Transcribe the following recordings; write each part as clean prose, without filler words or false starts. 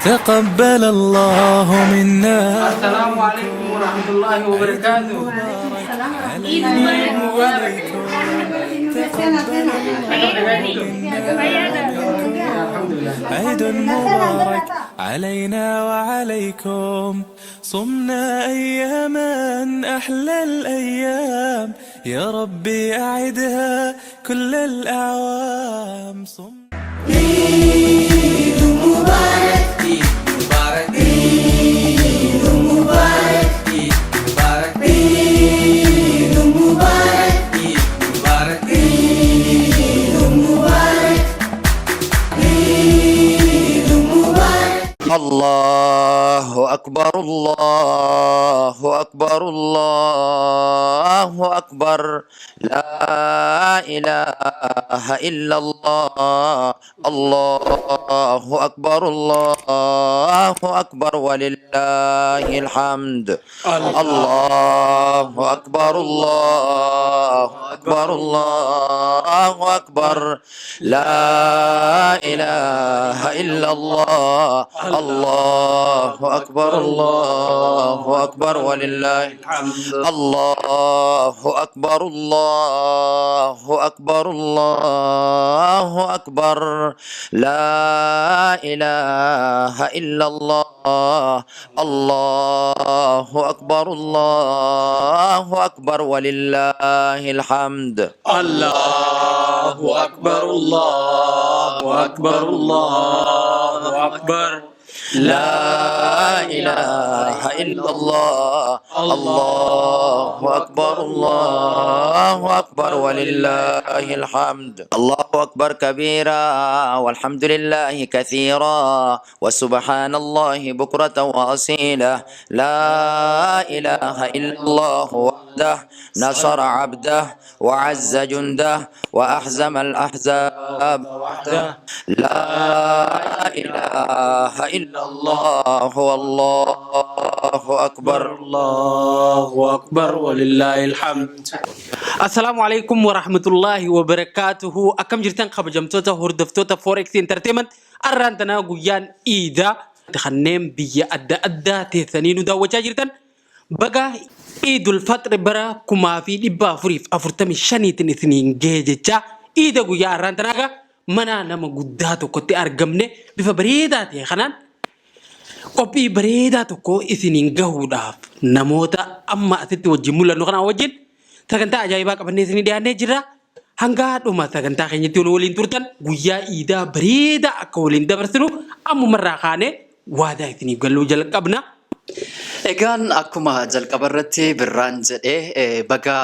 تقبل الله منا. السلام عليكم ورحمة الله وبركاته. عيد مبارك. الحمد لله. عيد مبارك علينا وعليكم، صمنا أياما أحلى الأيام، يا ربي أعدها كل الأعوام صم عيد مبارك، عيد مبارك، عيد مبارك، عيد مبارك، عيد مبارك، عيد مبارك، عيد مبارك، عيد مبارك. الله أكبر، الله أكبر، الله أكبر، لا إله إلا الله، الله أكبر، الله أكبر، ولله الحمد. الله أكبر، الله أكبر، الله أكبر، لا إله إلا الله، الله أكبر، الله أكبر، ولله الحمد. الله أكبر، الله أكبر، الله أكبر، لا إله إلا الله، الله أكبر، الله أكبر، ولله الحمد. الله أكبر، الله أكبر، الله أكبر، لا إله إلا الله، الله أكبر، الله أكبر، ولله الحمد. الله أكبر كبيرا والحمد لله كثيرا وسبحان الله بكرة وأصيلا. لا إله إلا الله وحده نصر عبده وعز جنده وأحزم الأحزاب وحده. لا إله إلا الله والله أكبر. الله أكبر ولله الحمد. السلام عليكم ورحمة الله وبركاته. Akkam jirtan kabajamtoota hordoftoota Forex Entertainment? Arraan tanaa guyyaan iidaa, kanneen biyya adda addaa teessanii nu daawwachaa jirtan, baga Iidul Faxri bara 1445iitiin isiniin gahe jecha, iida guyyaa arraan tanaa egaa mana nama guddaa tokkotti argamne bifa bareedaa ta'e kanaan qophii bareedaa tokko isiniin gahuudhaaf namoota amma asitti wajjin mul'annu kanaa wajjin sagantaa ajaa'ibaa qabannee isinii dhiyaannee jirra. Hanga dhuma sagantaa keenyatti waliin turtan guyyaa iidaa bareedaa akka waliin dabarsinu ammumarraa kaanee waadaa isiniif galuu jalqabna. Egaan akkuma jalqaba irratti Birraan jedhee, baga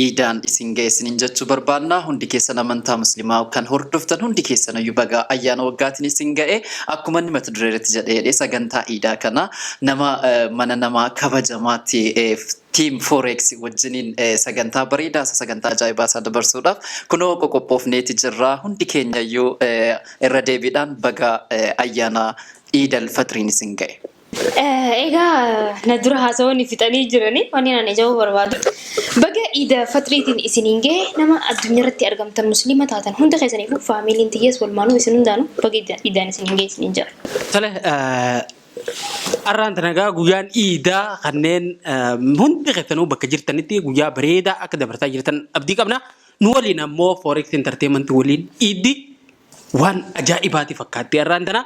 iidaan isin ga'e isiniin jechuu barbaanna. Hundi keessan amantaa musliimaa kan hordoftan hundi keessan iyyuu baga ayyaana waggaatiin isin ga'e. Akkuma inni mata duree irratti jedhee, sagantaa iidaa kana nama mana namaa kabajamaatti Team Forex wajjiniin sagantaa bareedaa isa sagantaa ajaa'ibaa isaa dabarsuudhaaf kunoo qoqophoofneeti jirra. Hundi keenya iyyuu irra deebiidhaan baga ayyaana Iidal Faxriin isin ga'e. Egaa na dura haasawanii fixanii jiranii, wanni ani ija'uu barbaadu, baga Iida Faxriitiin isiniin gahe. Nama addunyaa irratti argamtan musliima taatan hunda keessaniifuu, faamiliin tiyyees walumaanuu isin hundaanuu baga iidaan isiniin gahe isiniin jira. Tole, arraan tana egaa guyyaan iidaa kanneen hundi keessanuu bakka jirtanitti guyyaa bareedaa akka dabarsaa jirtan abdii qabna. Nu waliin ammoo Forex Entertainment waliin iiddi waan ajaa'ibaati fakkaatti arraan tana.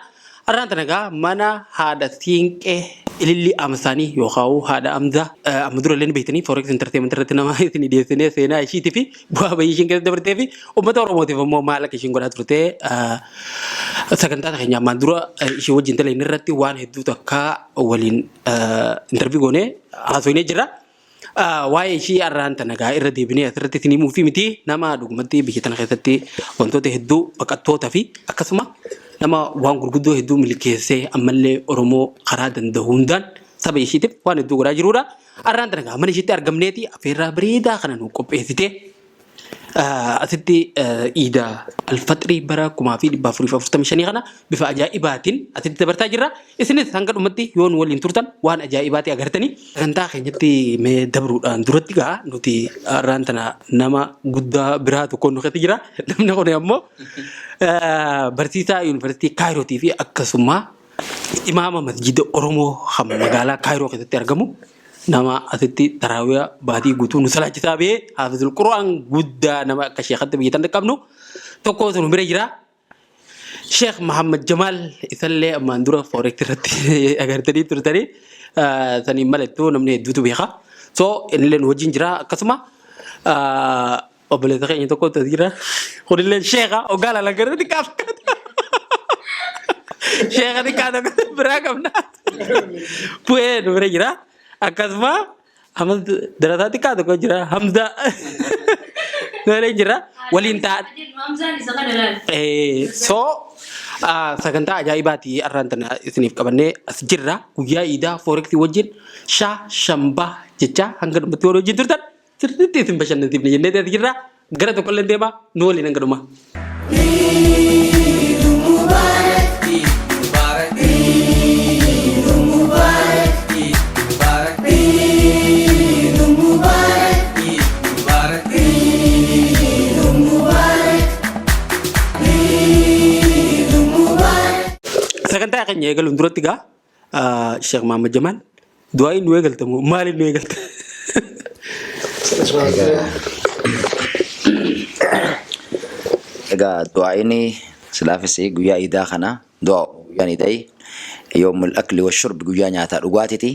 Arraan tana egaa mana haadha siinqee Ilillii Amsaanii yookaan haadha Amzaa, amma dura illee ni beektanii, Forex Entertainment irratti nama isin dhiyeessinee seenaa ishiitii fi bu'aa bahii ishiin keessa dabartee fi uummata Oromootiif ammoo maal akka ishiin godhaa turte sagantaa keenya ammaan dura ishii wajjin taleen irratti waan hedduu takka waliin interview goonee haasofnee jirra. Waa'ee ishii arraan tana gaa irra deebinee asirratti isin himuu fi miti. Nama dhugumatti biyya tana keessatti wantoota hedduu baqattootaa fi akkasuma nama waan gurguddoo hedduu milkeessee ammallee Oromoo karaa danda'u hundaan saba ishiitiif waan hedduu godhaa jirudha. Arraan tana gaa mana ishiitti argamneeti affeerraa bareedaa kana nu qopheessitee asitti iida alfaxirii bara 1445 kana bifa ajaa'ibaatiin asitti dabarsaa jirra. Isinis hanga dhumatti yoo nu waliin turtan waan ajaa'ibaati agartanii. Sagantaa keenyatti mee dabruudhaan duratti gaa nuti har'aan tana nama guddaa biraa tokko nu keessa jira. Namni kun ammoo barsiisaa yuunivarsiitii Kaayirootii fi akkasuma Imaama masjida Oromoo kan magaalaa Kaayiroo keessatti argamu nama asitti taraawiyaa baatii guutuu nu salaachisaa ba'ee haafizul Qur'aan guddaa nama akka sheekatti biyya tana qabnu tokkotu nu bira jira. Sheekh Mahammad Jamaal isallee ammaan dura Forex irratti agartanii turtanii saniin malattuu namni hedduutu beeka. So innillee nu wajjin jira akkasuma obboleessa keenya tokkotu as jira. Kunillee sheekha hoggaa laalan garuu xiqqaa fakkaata. Sheekha xiqqaa tokko biraa qabna. Bu'ee nu bira jira. Akkasuma Ammas darasaa xiqqaa tokko jira. Hamza. Waliin jira. Waliin ta'a. Hamzaan isa kana laal. So sagantaa ajaa'ibaati har'aan tana isiniif qabannee as jirra. Guyyaa iidaa forex wajjin shaa shambaa jecha hanga dhumatti warri wajjin turtan sirriitti isin bashannansiifne jennee as jirra. Gara tokkollee deemaa nu waliin hanga dhumaa. Eid Mubarak, Eid Mubarak, Eid Mubarak, Eid Mubarak, Eid Mubarak, Eid Mubarak, Eid Mubarak, Eid Mubarak. Sagantaa keenya eegaluun duratti gaa Sheekh Mahammad Jamaal du'aa'iin nu eegalta moo maaliin nu eegalta? Egaa du'aa'iin silaafis guyyaa iidaa kana du'a guyyaan iidaa yoomul akli wa shurbi guyyaa nyaataa dhugaatiti.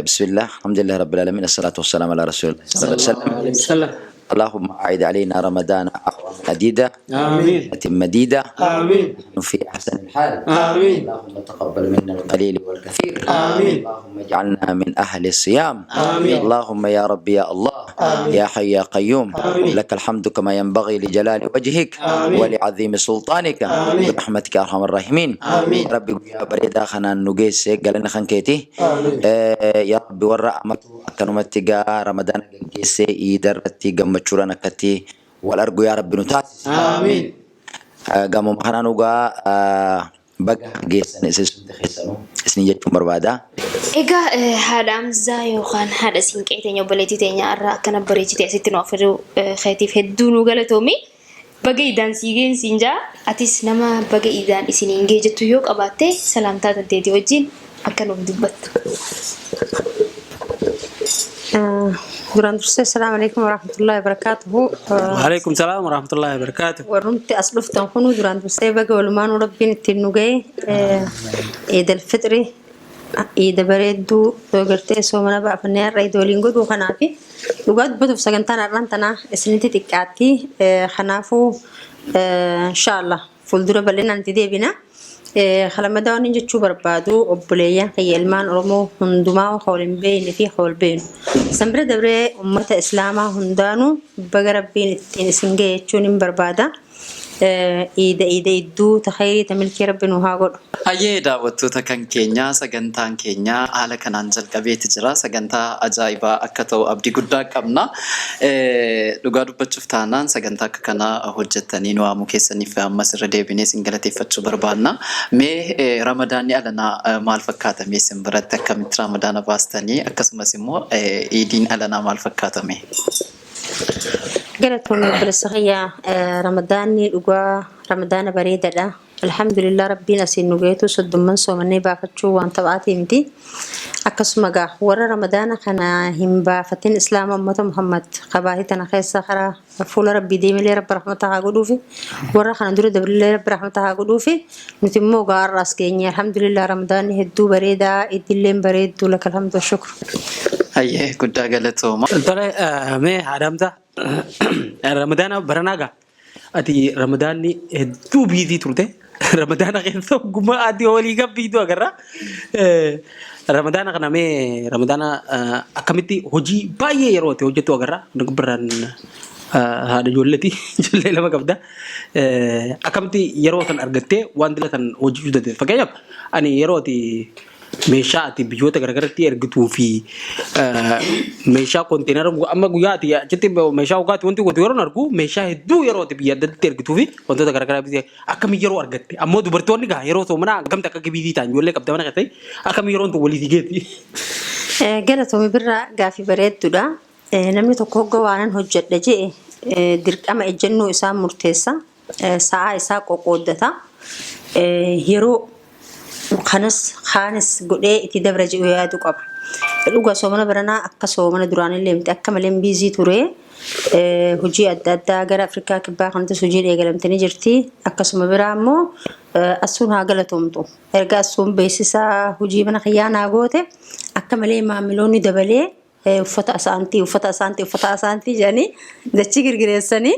Bismillah, alhamdulillah rabbil alamin, assalatu wassalamu ala rasulillah sallallahu alaihi wasallam. اللهم أعد علينا رمضان أعواما عديدة. آمين. مديدة. آمين. نحن في أحسن الحال. آمين. اللهم تقبل منا القليل والكثير. آمين. اللهم اجعلنا من أهل الصيام. آمين. اللهم يا ربي يا الله. آمين. يا حي يا قيوم. آمين. لك الحمد كما ينبغي لجلال وجهك. آمين. ولعظيم سلطانك. آمين. برحمتك يا أرحم الراحمين. آمين. Rabbi guyyaa bareedaa kanaan nu geesse galanni kan keeti. آمين. Yaa Rabbi warra amatu akkanumatti gaa Ramadaana gaggeessee iida irratti gammachuudhaan akkatti wal argu yaa Rabbi nu taasisi. آمين. Gamuma kanaan dhugaa baga geessan isin hundi keessanuu isin jechuun barbaada. Egaa haadha Hamzaa yookaan haadha siinqee teenya obboleettii teenya irraa akkana bareechite asitti nu affeeruu keetiif hedduu nu galatoomi. Baga iidaan sii ga'een siin jaa atis nama baga iidaan isiniin ga'e jettu yoo qabaatte salaamtaa tanteetii wajjin akka nuuf dubbattu. Duraan dursee assalaamu alaikum warahmatullahi wabarakaatuhu. وعليكم السلام ورحمة الله وبركاته. Warrumti as dhuftan kunu duraan dursee baga walumaanuu Rabbiin ittiin nu ga'e Iidal Fixri iida bareedduu gartee soomana baafannee har'a iida waliin godhuu kanaafi dhugaa dubbatuuf sagantaan har'aan tanaa isinitti xiqqaatti kanaafuu inshaallah fuuldura bal'inaan itti deebina. Kalammadaa waan jechuu barbaadu obboleeyyan kiyya ilmaan Oromoo hundumaa ka wal hin beekne fi ka wal beeknu. San bira dabree uummata Islaamaa hundaanuu baga Rabbiin ittiin isin ga'e jechuun hin barbaada. Iida iida idduu ta khayrii ta milkii Rabbi nu haa godhu. Hayyee daawwattoota kan keenya sagantaan keenya haala kanaan jalqabeeti jira. Sagantaa ajaa'ibaa akka ta'u abdii guddaa qabna. Dhugaa dubbachuuf taanaan sagantaa akka kanaa hojjettanii nu waamuu keessaniif ammas irra deebinee isin galateeffachuu barbaanna. Mee Ramadaanni alanaa maal fakkaata mee isin biratti akkamitti Ramadaana baastanii akkasumas immoo iidiin alanaa maal fakkaata mee? Galatoomii obboleessa kiyya Ramadaanni dhugaa Ramadaana bareedaadha. Alhamdulillah Rabbiin asiin nu gaheetu soddomman soomannee baafachuu waan taphaatii miti. Akkasuma gaa warra Ramadaana kana hin baafatin Islaama ummata Muhammad kabaatii tana keessa karaa fuula Rabbii deemelee Rabbi rahmata haa godhuufi warra kana dura dabrillee Rabbi rahmata haa godhuufi nuti immoo gaa har'a as geenye alhamdulillah Ramadaanni hedduu bareedaa iddilleen bareedduu laka alhamdu wa shukru. Hayyee guddaa galatooma. Tole mee haadha Hamzaa Ramadaana baranaa gaa ati Ramadaanni hedduu busy turte. Ramadaana keessa ogummaa ati olii gabbiitu agarra. Ramadaana kana mee Ramadaana akkamitti hojii baay'ee yeroo ati hojjettu agarra. Birraan haadha ijoolleeti ijoollee lama qabda. Akkamitti yeroo san argattee waan dila san hojjechuu dandeesse. Fakkeenyaaf ani yeroo ati meeshaa ati biyyoota garagaraatti ergituu fi meeshaa konteenara amma guyyaa ati achitti meeshaa dhugaati wanti gootu yeroo argu meeshaa hedduu yeroo ati biyya adda addaatti ergituu fi wantoota garagaraa bitee akkamii yeroo argatte ammoo dubartoonni gaa yeroo soomanaa gamta akka busy ta'an ijoollee qabda mana keessatti akkamii yeroon tun walii geeti. Galatoomi birraa gaafii bareedduudha. Namni tokko hogga waanan hojjedha je'e dirqama ejjennoo isaa murteessa. Sa'aa isaa qoqqooddata. Yeroo Kanas kaanis godhee itti dabra jedhu yaadu qaba. Dhuga soomana baranaa akka soomana duraanillee miti akka malee busy ture. Hojii adda addaa gara Afrikaa Kibbaa kanattis hojiin eegalamtanii jirti. Akkasuma biraa immoo Assuun haa galatoomtu. Erga Assuun beeksisaa hojii mana kiyyaa naa goote akka malee maamiloonni dabalee uffata asaantii uffata asaantii uffata asaantii jedhanii dachii girgireessanii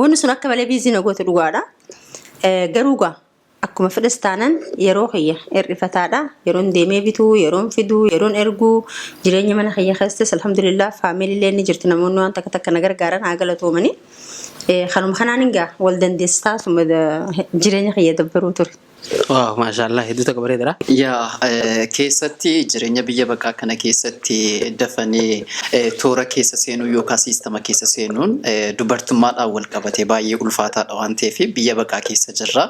wanni sun akka malee busy na goote dhugaadha. Garuu gaa akkuma fedhes taanan yeroo kiyya hir'ifataadha. Yeroon deemee bituu, yeroon fiduu, yeroon erguu jireenya mana kiyya keessattis alhamdulillah faamiliilee ni jirti namoonni waan takka takka na gargaaran haa galatoomanii. Kanuma kanaan hingaa wal dandeessisaa suma jireenya kiyya dabbaruu ture. Waaw maashaallah hedduu takka bareedadha. Yaa keessatti jireenya biyya baqaa kana keessatti dafanii toora keessa seenuu yookaan siistama keessa seenuun dubartummaadhaan wal qabatee baay'ee ulfaataadha waan ta'eef biyya baqaa keessa jirra.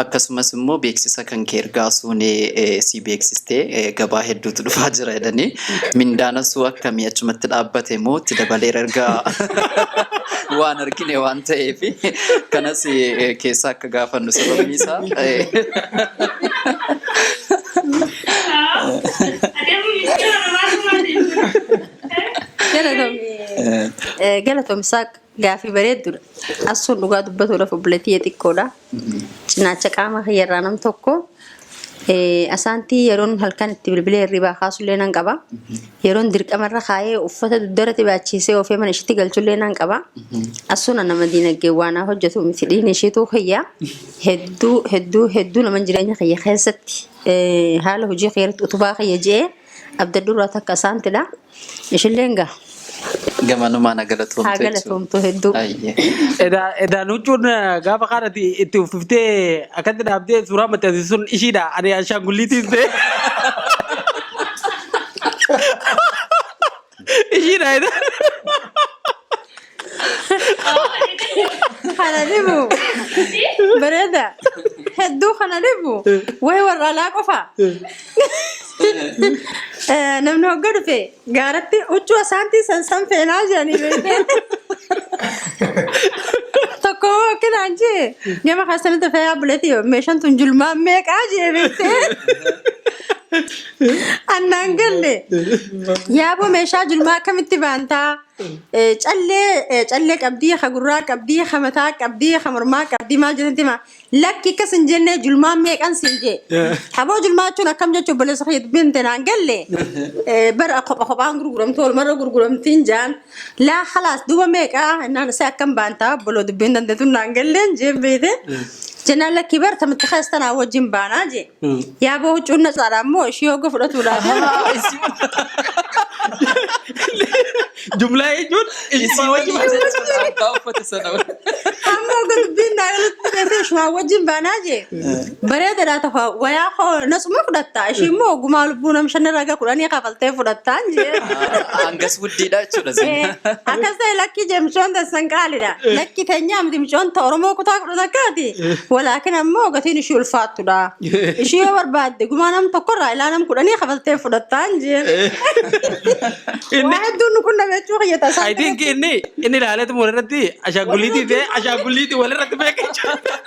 Akkasumas immoo beeksisa kan kee ergaa suunee si beeksistee gabaa hedduutu dhufaa jira jedhanii mindaan asuu akkamii achumatti dhaabbate moo itti dabaleera ergaa waan argine waan ta'eef kanas keessaa akka gaafannu sababni isaa Galatoomi Saaq gaafii bareedduudha. Assuun dhugaa dubbatuudhaaf obboleettii xiqqoodha. Cinaacha qaama kiyyarraa nam tokko. Asaantii yeroon halkan itti bilbilee hirribaa kaasullee nan qaba. Yeroon dirqamarra kaayee uffata dugdarratti baachiisee oofee mana ishiitti galchullee nan qaba. Assuun nama diinagdee waan hojjetu miti dhiigni ishiituu kiyya. Hedduu hedduu hedduu nama jireenya kiyya keessatti haala hojii kiyya irratti utubaa kiyya je'ee abdadhurraa takka asaantidha. Ishilleen gaa Gamanumaan haa galatoomtu haa jechuudha. galatoomtu hedduu. Ayyee. Edaa edaan huccuun gaafa kaanati itti uffiftee akkatti dhaabdee suuraa maxxansiisu sun ishiidha. Ani ashaangulliitiin ta'e. Ishiidha edaa. Kana dhibu. Bareeda. Hedduu kana dhibu. Wayi warra alaa qofa. Namni hogga dhufe gaaratti huccuu asaantii san san feenaa jedhanii beekee. Tokko akkanaan jee gama keessanitti fe'aa buleeti meeshaan tun julmaan meeqaa jee beektee. Annaan galle yaaboo meeshaa julmaa akkamitti baantaa? Callee callee qabdii, ka gurraa qabdii, ka mataa qabdii, ka mormaa qabdii maal jedhanti maa lakki akkas hin jenne julmaan meeqan siin jee. Haboo julmaa jechuun akkam jechuun obboleessa kiyya dubbiin ta'e naan galle bara kopha kophaan gurguramtu walumarra gurguramtiin jaan laa khalaas duuba meeqaa innaan isa akkam baantaa obboloo dubbiin dandeetu naan galleen jeen beeyte. Jennaan lakkii bar tamitti keessa tanaa wajjin baanaa jee. Yaaboo huccuun na caala ammoo ishii hogga fudhatuudhaaf. Jumlaa jechuun Isii wajjin jechuudha abbaa uffata sana. Amma hogga dubbiin naa galutti beekte ishumaa wajjin baanaa jee. Bareedaadhaa tafa wayaa koo nasuma fudhatta ishii immoo gumaa lubbuu nam shan irraa gara kudhanii kafaltee fudhattaan jee. Hangas guddiidha jechuudha. Akkas ta'e lakkii jee micoon tassan qaalidha. Lakki teenyaa miti micoon ta Oromoo kutaa kudha takkaati. Walaakin ammoo gatiin ishii ulfaattudha. Ishii yoo barbaadde gumaa nam tokkorraa ilaa nam kudhanii kafaltee fudhattaan jeen. Waa hedduun nu qunname jechuu kiyya tasaa. I think inni ilaaleetu walirratti ashaangulliitii ta'e ashaangulliitii walirratti beeka jechuudha.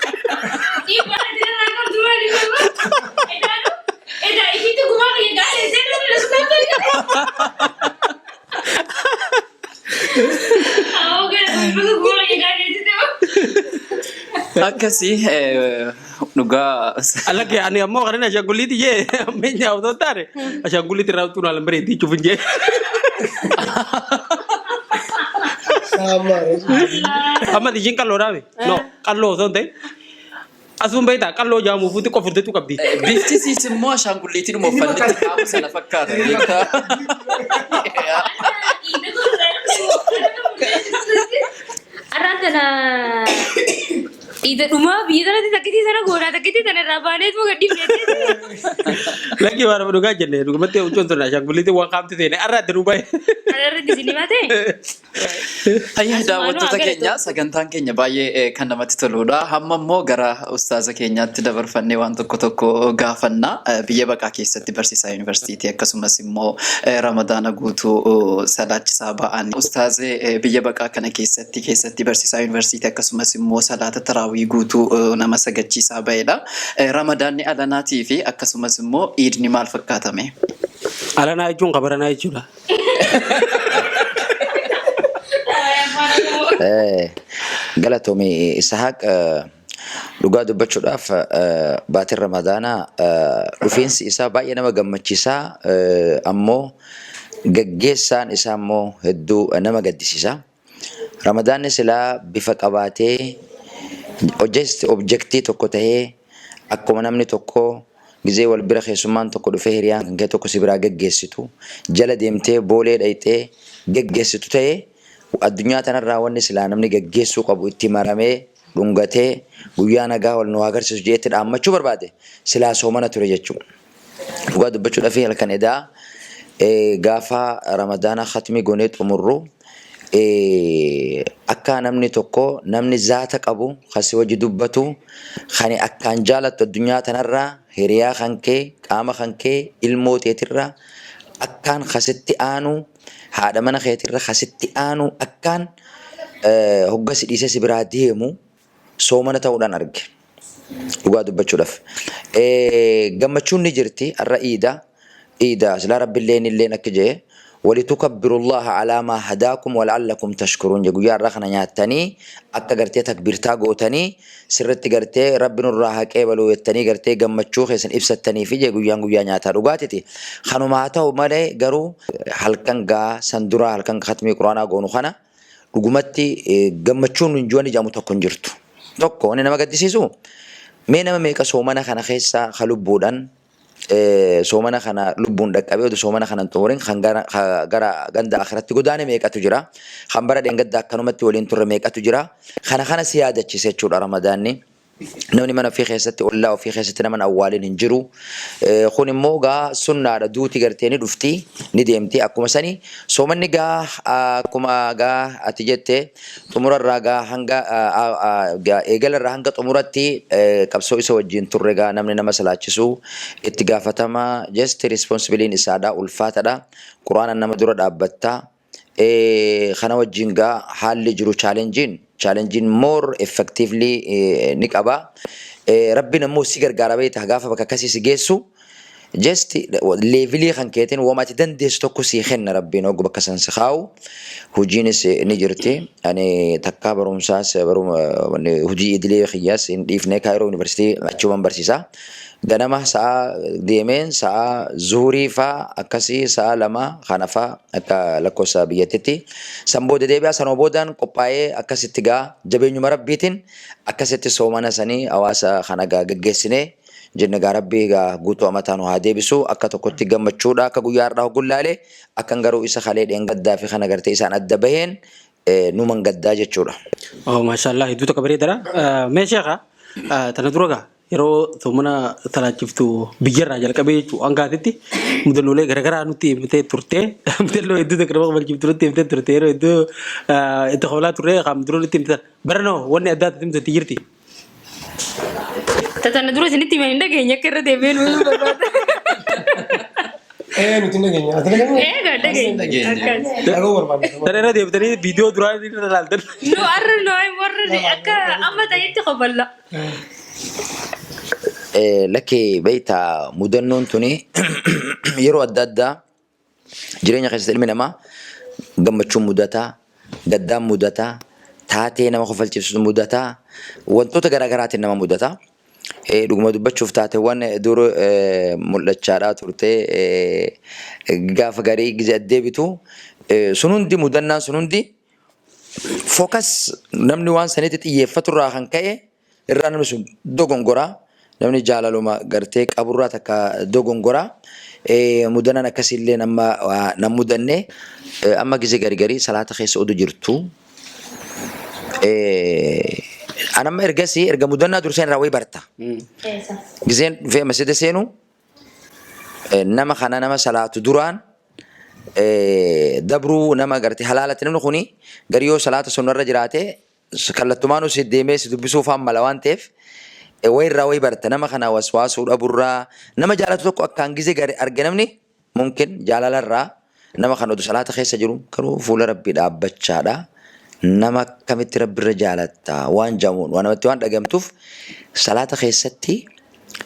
Akkasii dhugaa. Alakki ani ammoo kan inni ashaangulliitii jee ammeenyaa otoo hin taane ashaangulliitii irraa utuu naalan bareeddii jechuuf hin jee. Amma ishiin qalloodhaami. No qalloo osoo hin ta'in Asuun beektaa qalloo jaamuufuu xiqqoo furdachuu qabdi. Bifti isiis immoo ashaangulliitiinuma uffannitti qaama sana fakkaata beektaa. Arraan tana iida dhumaa biyya tanatti takkitii sana goonaa takkitii sana irraa baaneetuma gad dhiifne. Lakkii waan nama dhugaa jenne dhugumatti huccuun sun ashaangulliitiin waan qaamti seene arra adda nuu bahe. Irratti isin himate? Ayyaa Asumaanuu daawwattoota haa keenya galatoomtu. sagantaan keenya baay'ee kan namatti toludha. Hamma immoo gara ustaaza keenyaatti dabarfannee waan tokko tokko gaafanna. Biyya baqaa keessatti barsiisaa yuunivarsiitii akkasumas immoo ramadaana guutuu salaachisaa ba'an. Ustaazee biyya baqaa kana keessatti barsiisaa yuunivarsiitii akkasumas immoo salaata taraawii guutuu nama sagachiisaa ba'edha. Ramadaanni alanaatii fi akkasumas immoo iidni maal fakkaatame? Alanaa jechuun kabaranaa jechuudha. Galatoomi Isahaaq, dhugaa dubbachuudhaaf baatiin Ramadaanaa dhufiinsi isaa baay'ee nama gammachiisaa, ammoo gaggeessaan isaa immoo hedduu nama gaddisiisa. Ramadaanni silaa bifa qabaatee just objectii tokko tahee akkuma namni tokko gizee wal bira keessummaan tokko dhufee hiriyaan kan kee tokko si biraa gaggeessitu jala deemtee boolee dhayxee gaggeessitu ta'ee, addunyaa tanarraa wanni silaa namni gaggeessuu qabu itti maramee dhungatee guyyaa nagaa wal nu haa agarsiisu jedhee itti dhaammachuu barbaade silaa soomana ture jechuudha. Dhugaa dubbachuudhaaf halkan edaa gaafa Ramadaana khatmii goonee xumurru akka namni tokko, namni zaata qabu kan si wajji dubbatu, kan akkaan jaalattu addunyaa tanarraa hiriyaa kan kee, qaama kan kee, ilmoo teetirra akkaan kasitti aanu, haadha mana keetirra kasitti aanu, akkaan hogga si dhiisee si biraa deemu soomana ta'uudhaan arge. Dhugaa dubbachuudhaaf. Gammachuun ni jirti har'a iida. Iida silaa Rabbilleen illeen akka jedhe walitukabbirullaha alaa maa hadaakum wala'allakum tashkuruun jedhe, guyyaa har'aa kana nyaattanii akka gartee takbiirtaa gootanii sirritti gartee Rabbi nurraa haa qeebalu jettanii gartee gammachuu keessan ibsattanii fi jedhe, guyyaan guyyaa nyaataa dhugaatiti. Kanuma haa ta'u malee garuu halkan gaa san duraa halkan khatmii quraanaa goonu kana dhugumatti gammachuun hin jiru jedhamu tokko hin jirtu. Tokko wanni nama gaddisiisu, mee nama meeqa soomana kana keessa ka lubbuudhaan soomana kana lubbuun dhaqqabee oduu soomana kana hin xumurin kan gara ganda akhiratti godaane meeqatu jira. Kan bara dheengadda akkanumatti waliin turre meeqatu jira. Kana kana si yaadachiisa jechuudha Ramadaanni. Namni mana ofii keessatti, ollaa ofii keessatti nama awwaalin hin jiru. Kun immoo gaa sunnaadha, duuti gartee ni dhufti ni deemti, akkuma sani soomanni gaa akkuma gaa ati jette xumurarraa gaa hanga eegalarraa hanga xumuratti qabsoo isa wajjin turre, gaa namni nama salaachisu itti gaafatama, just responsibiliin isaadha ulfaatadha, quraana nama dura dhaabbatta. Kana wajjin gaa haalli jiru challenging more effectively ni qaba. Rabbiin ammoo si gargaara beektaa, gaafa bakka akkasii si geessu just levelii kan keetiin wama ati dandeessu tokko sii kenna Rabbiin hoggu bakka san si kaa'u. Hojiinis ni jirti. Ani takkaa barumsaas hojii idilee kiyyaas hin dhiifne, Kaayiroo Yuunivarsiitii achuman barsiisa. Ganama sa'a deemeen sa'a zuhurii faa akkasii sa'a 2 kana faa akka lakkoofsa biyyattitti. San booda deebi'a, sanoo boodaan qophaa'ee akkasitti gaa jabeenyuma Rabbiitiin akkasitti soomana sanii hawaasa kana gaa geggeessinee jenne, gaa Rabbii gaa guutuu amataa nu haa deebisu. Akka tokkotti gammachuudha akka guyyaa har'aa hogguun laalee akkan garuu isa kalee dheengaddaa fi kana gartee isaan adda baheen numan gaddaa jechuudha. Oh, maashaallah, hedduu tokko bareedaadha. Mee sheekha, tana dura gaa yeroo soomana salaachiftu biyyarraa jalqabee jechuun hanga asitti mudannoolee garaagaraa nutti himtee turte. Mudannoo hedduu tokko nama kabalchiiftu nutti himtee turte, yeroo hedduu itti kabalaa turre kan dura nutti himte. Baranoo wanni addaa itti himte jirti. Tana dura isinitti himan hin dhageenye, akka irra deebi'ee nu himuu barbaada. Nuti hin dhageenye. Ati dhageenye? Ee gaa dhageenye. Akkas. Dhaga'uu barbaadna. Tana irra deebitanii viidiyoo duraa irra ilaaltan. Nu arra nu warra akka amma ta'etti kofalla. Lakkee beektaa, mudannoon tuni yeroo adda addaa jireenya keessatti ilmi namaa gammachuun mudataa, gaddaan mudataa, taatee nama kofalchiisu mudataa, wantoota garaagaraatiin nama mudataa. Dhuguma dubbachuuf taateewwan dur mul'achaadhaa turte gaafa garii gizee addeebitu sun hundi, mudannaan sun hundi focus namni waan sanitti xiyyeeffatu irraa kan ka'e irraa namni sun dogongoraa, namni jaalaluma gartee qaburraa takka dogongoraa. Mudannaan akkasiillee nama nan mudanne. Amma gizee gari garii salaata keessa odu jirtu an amma ergasii erga mudannaa durseen irraa wayi barta. Gizeen dhufee masjida seenu Nama kana nama salaatu duraan dabruu nama gartee halaalatti namni kuni gari yoo salaata sunnarra jiraate kallattumaanuu si deemee si dubbisuu faan mala waan ta'eef wayirraa wayi barta. Nama kana waswaasuu dhaburraa, nama jaalatu tokko akkaan gizee gari arge namni mumkin jaalalarraa nama kana odu salaata keessa jiru garuu fuula Rabbii dhaabbachaadha, nama akkamitti Rabbirra jaalatta waan jamuun waan namatti waan dhagamtuuf, salaata keessatti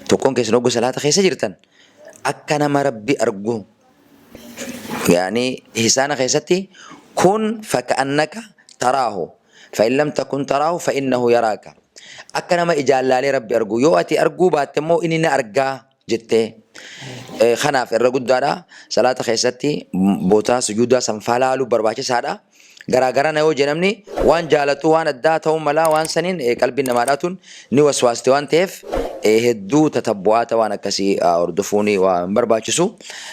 tokkoon keessan hogga salaata keessa jirtan akka nama Rabbi argu, yaani ihsaana keessatti kun faka'annaka taraahu fa in lam takun taraahu fa innahu yaraaka, akka nama ijaan laalee Rabbi argu, yoo ati arguu baatte immoo inni na argaa jettee. Kanaaf irra guddaadha salaata keessatti bootaa sujuudaa sanfaa laaluu barbaachisaadha. Garaagarana yoo jee namni waan jaalatu waan addaa ta'uu malaa, waan saniin qalbiin namaadhaa tun ni waswaaste waan ta'eef hedduu tatabbu'aata waan akkasii hordofuun waa hin barbaachisu.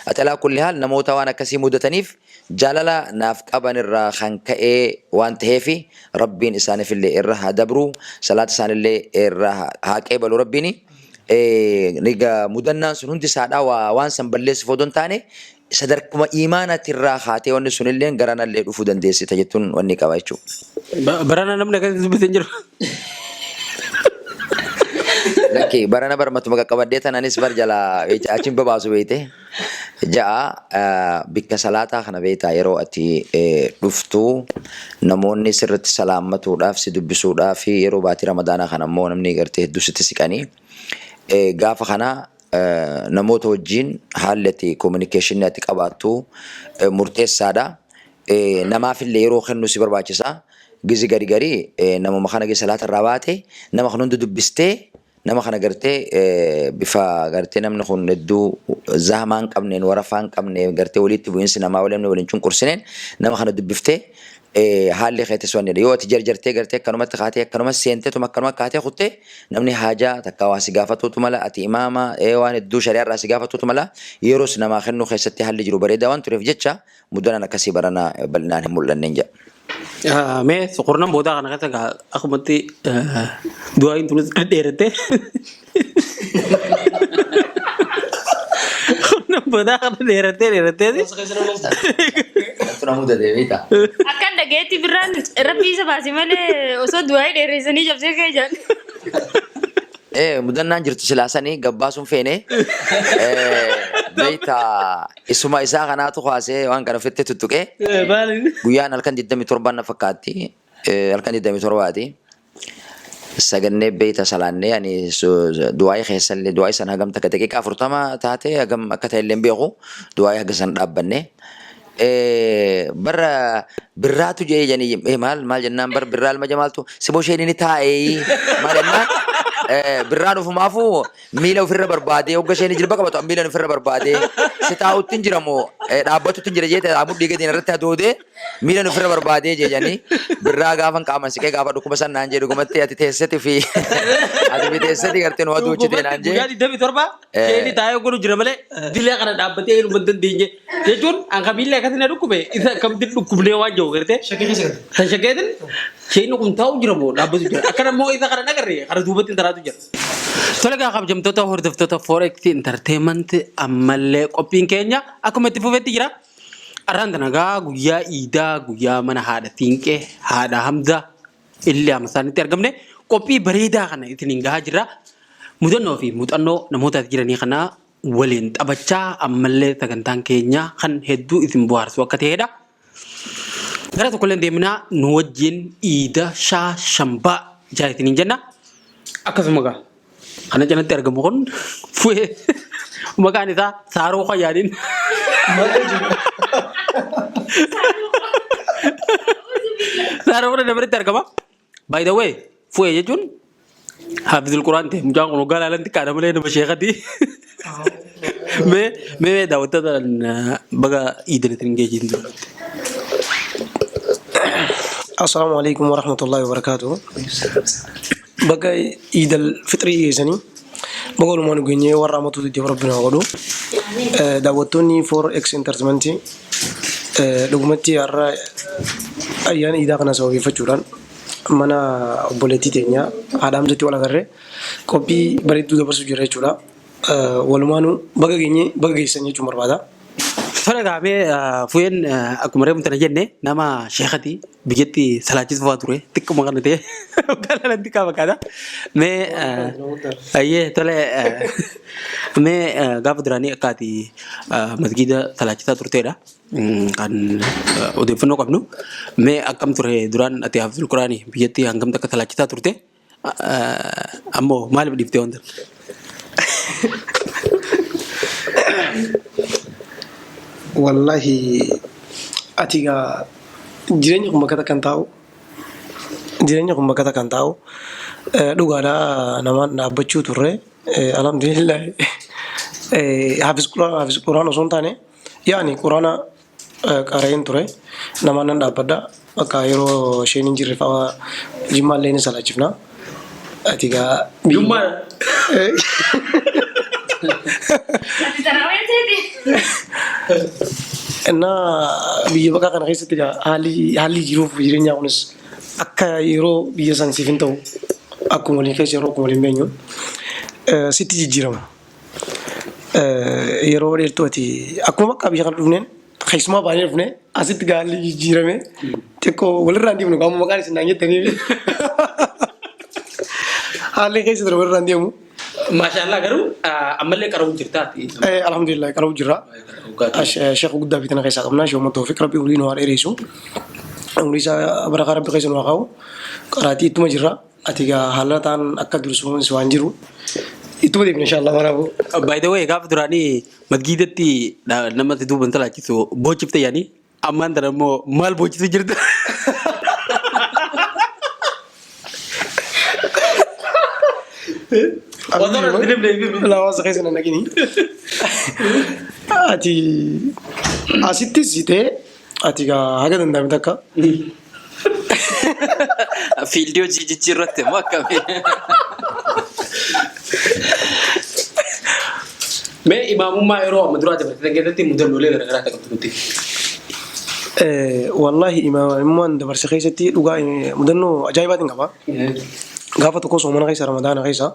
Ati alaa kulli haal namoota waan akkasii mudataniif jaalala naaf qaban irraa kan ka'ee waan ta'eefi Rabbiin isaaniifillee irra haa dabru, salaata isaanillee irra haa qeebalu Rabbiini. Egaa mudannaan sun hundi isaadhaa waan san balleessuuf odoo hin taane sadarkuma iimaanatirraa kaatee wanni sunilleen garanallee dhufuu dandeessita jettuun wanni qaba jechuudha. Barana namni akkasitti dubbise hin jiru. Lakki, barana barmatuma qaqqabadhee tan anis bar jalaa achiin babaasu beeyte. 6, Bikka salaataa kana beektaa yeroo ati dhuftu namoonni sirratti salaammatuudhaaf si dubbisuudhaaf, yeroo baatii Ramadaanaa kana immoo namni gartee hedduu sitti siqanii, gaafa kana namoota wajjin haalli ati communication ati qabaattu murteessaadha. Namaafillee yeroo kennu si barbaachisa. Gizi gari gari namuma kana salaata irraa baate nama kana hunda dubbistee, nama kana gartee bifa gartee namni kun hedduu zahmaa hin qabneen, warafaa hin qabne, gartee walitti bu'iinsi namaa waliin namni waliin cunqursineen nama kana dubbiftee haalli keetis wannidha. Yoo ati jarjartee gartee akkanumatti kaatee akkanuma seenteetuma akkanuma kaatee kuttee, namni haajaa takka waa si gaafatuutu mala, ati imaama waan hedduu shari'aa irraa si gaafatuutu mala. Yeroos namaa kennuu keessatti haalli jiru bareedaa waan tureef jecha muddanaan akkasii barana bal'inaan hin mul'anneen jedha. Mee kurnan boodaa kana keessa gaa akkumatti du'aayin tunis dhedheeratte. Kurnan boodaa kana dheerattee dheerattee. Kanatu na mudate beektaa? Akkan dhageetti birraan Rabbi isa baase malee osoo du'aayii dheereessanii cabsee ka'e jedhan. Ee, mudannaan jirtu silaa sanii gabbaasuun feene. Beektaa, isuma isaa kanaatu kaasee waan kana ofitti tuttuqee. Guyyaan halkan 27 na fakkaatti. Halkan 27ti. Sagannee beekta salaannee, ani du'aayii keessallee du'aayii sana hagam takka daqiiqaa 40 taate, hagam akka ta'e illee hin beeku, du'aayii haga san dhaabbanne. Bara birraatu jedhee jedhanii maal maal jennaan, bar birraa ilma jamaaltu si bosheen inni taa'ee maal jennaan, birraan ofumaafuu miila ofirra barbaadee hogga isheen jilba qabatu miila ofirra barbaadee si taa'utti hin jiramoo dhaabbatutti hin jira jeete, mudhii gadi irratti hadoodee miila ofirra barbaadee jedhanii, birraa gaafan qaaman siqee gaafa dhukkuba san naan jee, dhugumatti ati teesseti fi ati fi teesseti gartee nu hadochite naan jee. Guyyaa 27 sheeni taa'ee godhu jira malee dilee kana dhaabbatee hin dandeenye jechuun an kamiillee akkasii na dhukkube, isa akkamitti dhukkubnee waan jiru gartee. Shakkii keessa galte. Kan shakkeetin sheeni kun taa'u jira moo dhaabbatu jira, akkana immoo isa kana nagarre kana duubatti taraatu jira. Tole gaa, kabajamtoota hordoftoota Forex Entertainment, ammallee qophiin keenya akkuma itti fufetti jira. Arraan tana gaa guyyaa iidaa, guyyaa mana haadha Siinqee, haadha Hamzaa illee amma isaanitti argamne qophii bareedaa kana isiniin gahaa jirra. Mudannoo fi muuxannoo namoota as jiranii kana waliin taphachaa ammallee sagantaan keenya kan hedduu isin bohaarsu akka ta'edha. Gara tokkollee deemnaa, nu wajjin iida shaa shambaa jaa isiniin jenna. Akkasuma gaa kana cinatti argamu kun fu'ee maqaan isaa Saaroo Qayyaaniin. Saaroo kana dabaretti argama. By the way, fu'ee jechuun Haafizul Quraan ta'e. Mucaan kun waggaa laalan xiqqaadha malee nama sheekati. Mee mee mee daawwattoota baga iidan isin geejjiin dura. Assalaamu alaikum warahmatullahi wabarakatuh. Baga Iidal Fixrii geessanii, baga walumaan nu geenyee, warra amatuutu itti Rabbi nu haa godhu. Daawwattoonni 4X Entertainment, dhugumatti har'a ayyaana iidaa kana sababeeffachuudhaan mana obboleettii teenya haadha Hamzatti wal agarree qophii bareedduu dabarsuu jira jechuudha. Walumaanuu baga geenye baga geessan jechuun barbaada. Tole egaa mee Fuyeen akkuma reefu tana jenne nama sheekati biyyatti salaachisu fa'aa ture xiqquma kana ta'e waggaa lamatti xiqqaa fakkaata. Mee ayyee tole mee gaafa duraanii akka ati masgiida salaachisaa turteedha kan odeeffannoo qabnu. Mee akkam ture duraan ati hafizul quraanii biyyatti hangamta akka salaachisaa turte? Ammoo maaliif dhiiftee wanta? Wallahi ati egaa jireenya kun bakka takka hin taa'u. Jireenya kun bakka takka hin taa'u. Dhugaadha namaan dhaabbachuu turre. Alhamdulillah. Hafiz Quraan Hafiz Quraan osoo hin taane yaani Quraana qara'een ture. Namaan nan dhaabbadha. Bakka yeroo isheen hin jirre fa'a jimmaa illee ni salaachifna. Ati egaa Jummaa Ati tarawee seeti. Innaa biyya baqaa kana keessatti egaa haalli haalli jiruuf jireenyaa kunis akka yeroo biyya san siif hin ta'u akkuma waliin keessa yeroo akkuma waliin beenyu sitti jijjiirama. Yeroo dheertuu ati akkuma bakka biyya kana dhufneen keessumaa baanee dhufne asitti gaalli jijjiirame xiqqoo walirraa hin deemnu qaama maqaan isin naan jettanii haalli keessa ture walirraa hin deemu. Maashaallah garuu ammallee qara'uu jirta. Alhamdulillah qara'uu jirra. Sheekh guddaa bitana keessaa qabna. Sheekh Umar Tawfiq Rabbi umrii nu haa dheeressu. Umrii isaa barakaa Rabbi keessa nu haa kaa'u. Qaraatii ittuma jirra. Ati egaa haala taan akka dursuunis waan jiru ittuma deemna inshallah maraafuu. By the way gaafa duraanii masgiidatti namatti duuban salaachisu boochifte yaani ammaan tana immoo maal boochisu jirta? Laawasa keessa na naqini. Ati asittis ta'e Ati gaa haga danda'ame takka. Fiildii hojii jijjiirratte moo akkami? Mee imaamummaa yeroo amma duraa dabarsitan keessatti mudannoolee garaagaraa akka qabdu nutti. Wallaahi imaamummaan dabarse keessatti dhugaa mudannoo ajaa'ibaatiin qaba. Gaafa tokko soomana keessa ramadaana keessa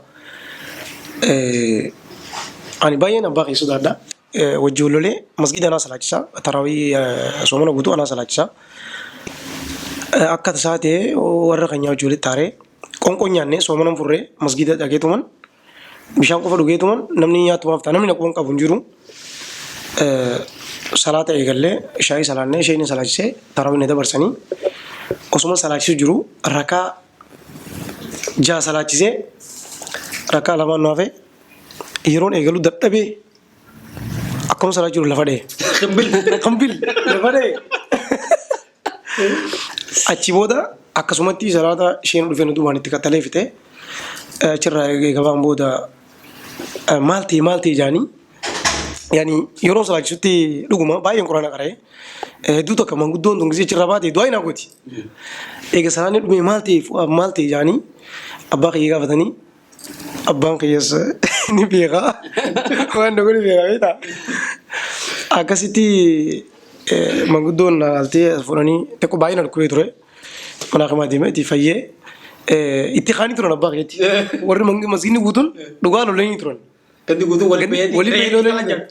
ani baay'een abbaa kee sodaadha. Wajji wal lolee masgiida anaa salaachisa. Tarawii soomana guutuu anaa salaachisa. Akka tasaa ta'ee warra keenyaa wajji walitti taaree qoonqoo nyaannee soomana furree masgiida dhaqeetuman bishaan qofa dhugeetuman namni nyaatumaaf ta'a namni na quban qabu hin jiru. Salaata eegallee shaayii salaannee isheen salaachisee tarawii na dabarsanii osuma salaachisu jiru rakaa ja'a salaachisee rakaa lamaan nu hafe yeroon eegalu dadhabee Akkuma salaa jiru lafa dha'e. Qimbil lafa dha'e. Achi booda akkasumatti salaata isheen dhufee nu duubaan itti qaxxalee fixe. Achirraa eegabaan booda maal ta'e maal ta'e jaanii yaani yeroo salaachisutti dhuguma baay'een quraana qara'e. Hedduu takka manguddoon tun gisee achirraa baate du'aa hin gooti. Eega salaanni dhume maal ta'e maal ta'e jaanii abbaa kiyya gaafatanii Abbaan kiyyas ni beeka. Waan na godhe beeka beektaa. Akkasitti manguddoon na laaltee as fuudhanii xiqqoo baay'ee na dhukkubee ture. Mana hakimaa deemee itti fayyee itti kaanii turan abbaa kiyyatti. Warri masgiidni guutuun dhugaa lolanii turan. Gandi guutuu waliin bahee Waliin bahee lolanii turan.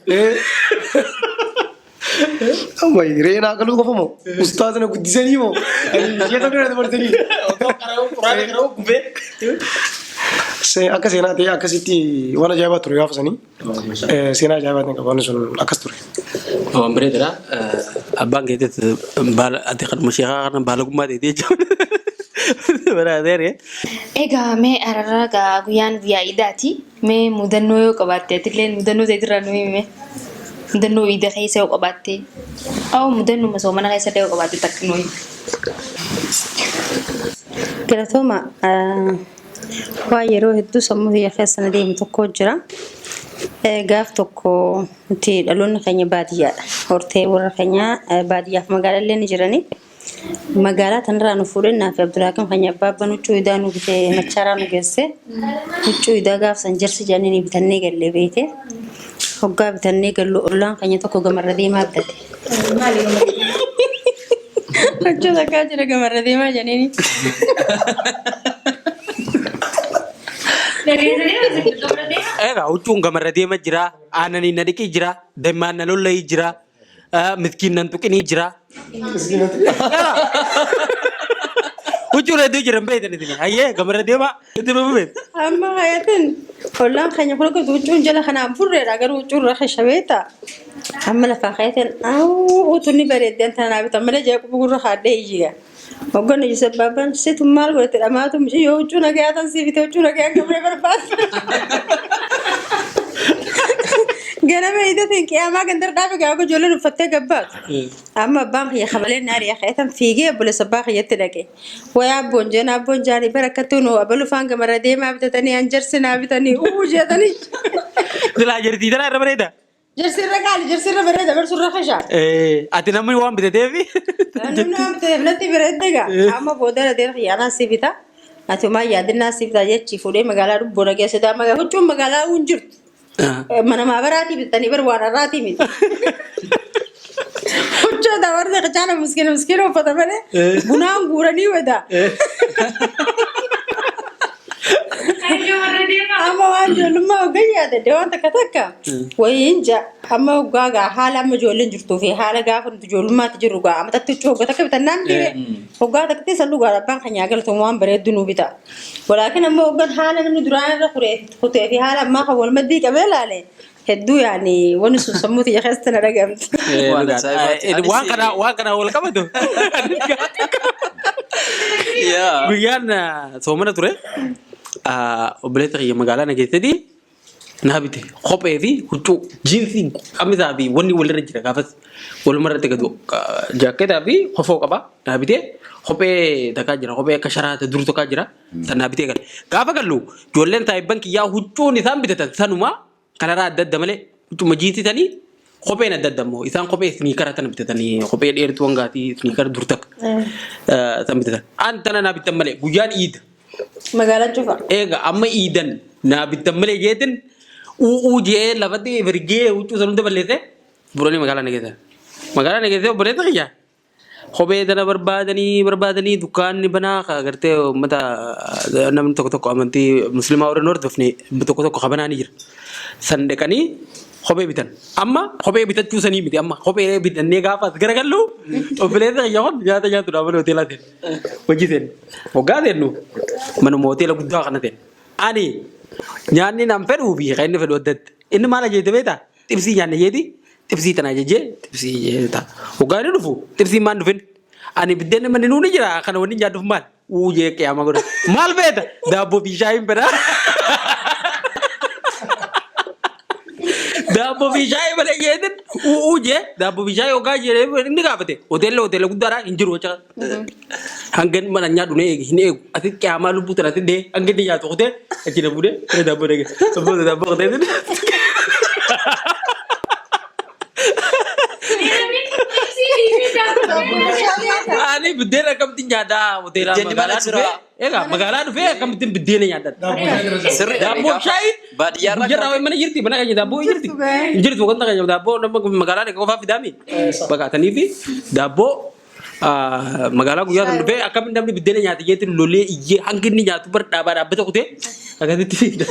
Amma re'ee naa galuu qofa moo? Ustaaza na guddisanii moo? Sheeka bira dabarsanii. Akka seenaa ta'e akkasitti waan ajaa'ibaa ture gaafa sanii. Seenaa ajaa'ibaatiin qaba wanni sun akkas ture. Waan bareedaadha. Abbaan keetis baala ati kanuma sheekaa kana baalagummaa ta'eeti jechuudha. Baraateere. Egaa mee ararraa gaa guyyaan guyyaa iidaati. Mee mudannoo yoo qabaatte atillee mudannoo teetirraa nu himi mee. Mudannoo iida keessa yoo qabaatte. Awwa mudannuma soomana keessa illee yoo qabaatte takka nu himi. Galatooma waan yeroo hedduu sammuu kiyya keessa na deemu tokko jira. Gaaf tokko nuti dhaloonni keenya baadiyyaadha. Hortee warra keenyaa baadiyyaaf magaalallee ni jirani. Magaalaa tanarraa nu fuudhee naa fi Abdulhaakim keenya abbaa abbaan huccuu idaa nu bitee machaaraa nu geesse. Huccuu idaa gaaf san jarsi jedhanii ni bitannee galle beeyte. Hoggaa bitannee gallu ollaan keenya tokko gamarra deemaa bitate. Huccuu takkaa jira gamarra deemaa jedhanii. Dhageessanii gamarra deema. Egaa huccuun gamarra deema jira, aananii na dhiqii jira, dammaan na lollayii jira, miskiin nan tuqinii jira. Huccuun hedduu jiran beektan isin. Hayyee gamarra deema itti nu beektu. Amma hayatin ollaan keenya kun akka huccuun jala kanaan burreedha garuu huccuun irra shabeeta. Amma lafaa hayatin utuu ni bareeddeen tana naa bitan malee jee quba gurra haadhee iyyiga. Hogganni Yusuf Baabaan situ maal godhate dhamaatu yoo huccuu nagayaa tan sii bite huccuu nagayaa qabnee barbaadu. Ganama idatiin qiyaamaa gandar dhaabe gaafa ijoolleen uffattee gabbaatu. Amma abbaan kiyya kabaleen naari'a ka'etan fiigee obboleessa abbaa kiyyatti dhaqe. Wayaa abboon jeen abboon jaanii bara akkattuu nu abalu faan gamarra deemaa bitatanii an jarsi naa bitanii uu jedhanii. Silaa jartii tanaa irra bareeda. Jarsi irra qaali jarsi irra bareeda barsu irra kashaa. Ati namni waan bitateefi. Namni waan bitateef natti bareedde gaa. Amma booda deer kiyyaanaa si bita. Ati homaa yaadinnaa si bita jechi fuudhee magaalaa dhubboona keessa daa magaalaa huccuun magaalaa hin jirtu. Mana maabaraatii bitanii bar waan har'aatii miti. Huccuu dabarse qacaala miskiina miskiina uffata malee bunaan guuranii wedaa. Amma waan ijoollummaa hoggan yaadadhe waan takka takka wayiin ja amma hoggaa gaa haala amma ijoolleen jirtuu fi haala gaafa nuti ijoollummaatti jirru gaa amma takka huccuu hogga takka bitannaan dhiire hoggaa takkatti san dhugaa abbaan kan yaa galatoom waan bareeddu nuu bita. Walaakin amma hoggan haala namni duraan irra kutee fi haala ammaa kan wal maddii qabee laale hedduu yaani wanni sun sammuu tiyya keessatti na dhagamte. Waan ajaa'ibaati. Anis Waan kana waan kana wal qabatu. Yaa. Guyyaan soomana ture. Obboleessa kiyya magaalaa na keessatti naa bite kophee fi huccuu jiinsii qamisaa fi wanni walirra jira gaafas walumarratti gadu jaakkeetaa fi kofoo qaba naa bitee kophee takkaa jira kophee akka sharaa dur takkaa jira san naa bitee gale gaafa gallu ijoolleen saahibban kiyyaa huccuun isaan bitatan sanuma kanaraa adda adda malee huccuma jiinsii sanii kopheen adda adda immoo isaan kophee sniikara tana bitatanii kophee dheertuu hangaatii sniikara dur takka san bitatan an tana naa bittan malee guyyaan iida Magaalaan cufa. Eega amma iidan naa bittan malee jeetin u'uu jee lafatti firgee huccuu san hunda balleesse buranii magaalaa na geessan. Magaalaa na geessee obboleessa kiyya kophee tana barbaadanii barbaadanii dukkaanni banaa ka gartee uummata namni tokko tokko amantii musliimaa warra hin hordofne tokko tokko ka banaa ni jira. San dhaqanii kophee bitan. Amma kophee bitachuu sanii miti amma kophee bitannee gaafa as garagallu obboleessa kiyya kun nyaata nyaatu mana hoteelaa seenne. Hojii seenne. Hoggaa seennu manuma hoteela guddaa kana seenne. Ani nyaanni nan fedhuu fi kan inni fedhu adda adda. Inni maal ajajate beektaa? Xibsii nyaanne jeeti xibsii tana ajajee xibsii ta'a. Hoggaa inni dhufu xibsiin maan dhufin? Ani biddeenni manni nuuni jira kana wanni nyaadhuuf maal? Uu jee qiyaama godha. Maal feeta? Daabboo fi shaayiin fedha. Daabboo fi shaayii malee jeetin u'uu jee daabboo fi shaayii hoggaa jedhee inni gaafate hoteelli hoteela guddaadha hin jiru jecha. Hanga inni mana nyaadhu hin eegu hin eegu ati qiyaamaa lubbuu tana ati dee hanga inni nyaatu kutee achi na fuudhee mana daabboo dhage. Daabboo daabboo kutee Ani buddeena akkamitti nyaadhaa hoteela Buddeenni mana magaalaa jira. dhufee egaa magaalaa dhufee akkamittiin buddeena nyaadhaa. Sirriidha. Daabboo shaayi Baadiyyaarraa guyyaa raawwee mana jirti mana keenya daabboo hin jirti. Hin jirtu wanta keenya daabboo nama magaalaa dhaqee qofaa fidaami. Baqatanii fi daabboo magaalaa guyyaa sana dhufee akkamitti namni buddeena nyaate jeetti lolee iyyee hangi inni nyaatu bar dhaabaa dhaabbata kutee akkasitti fida.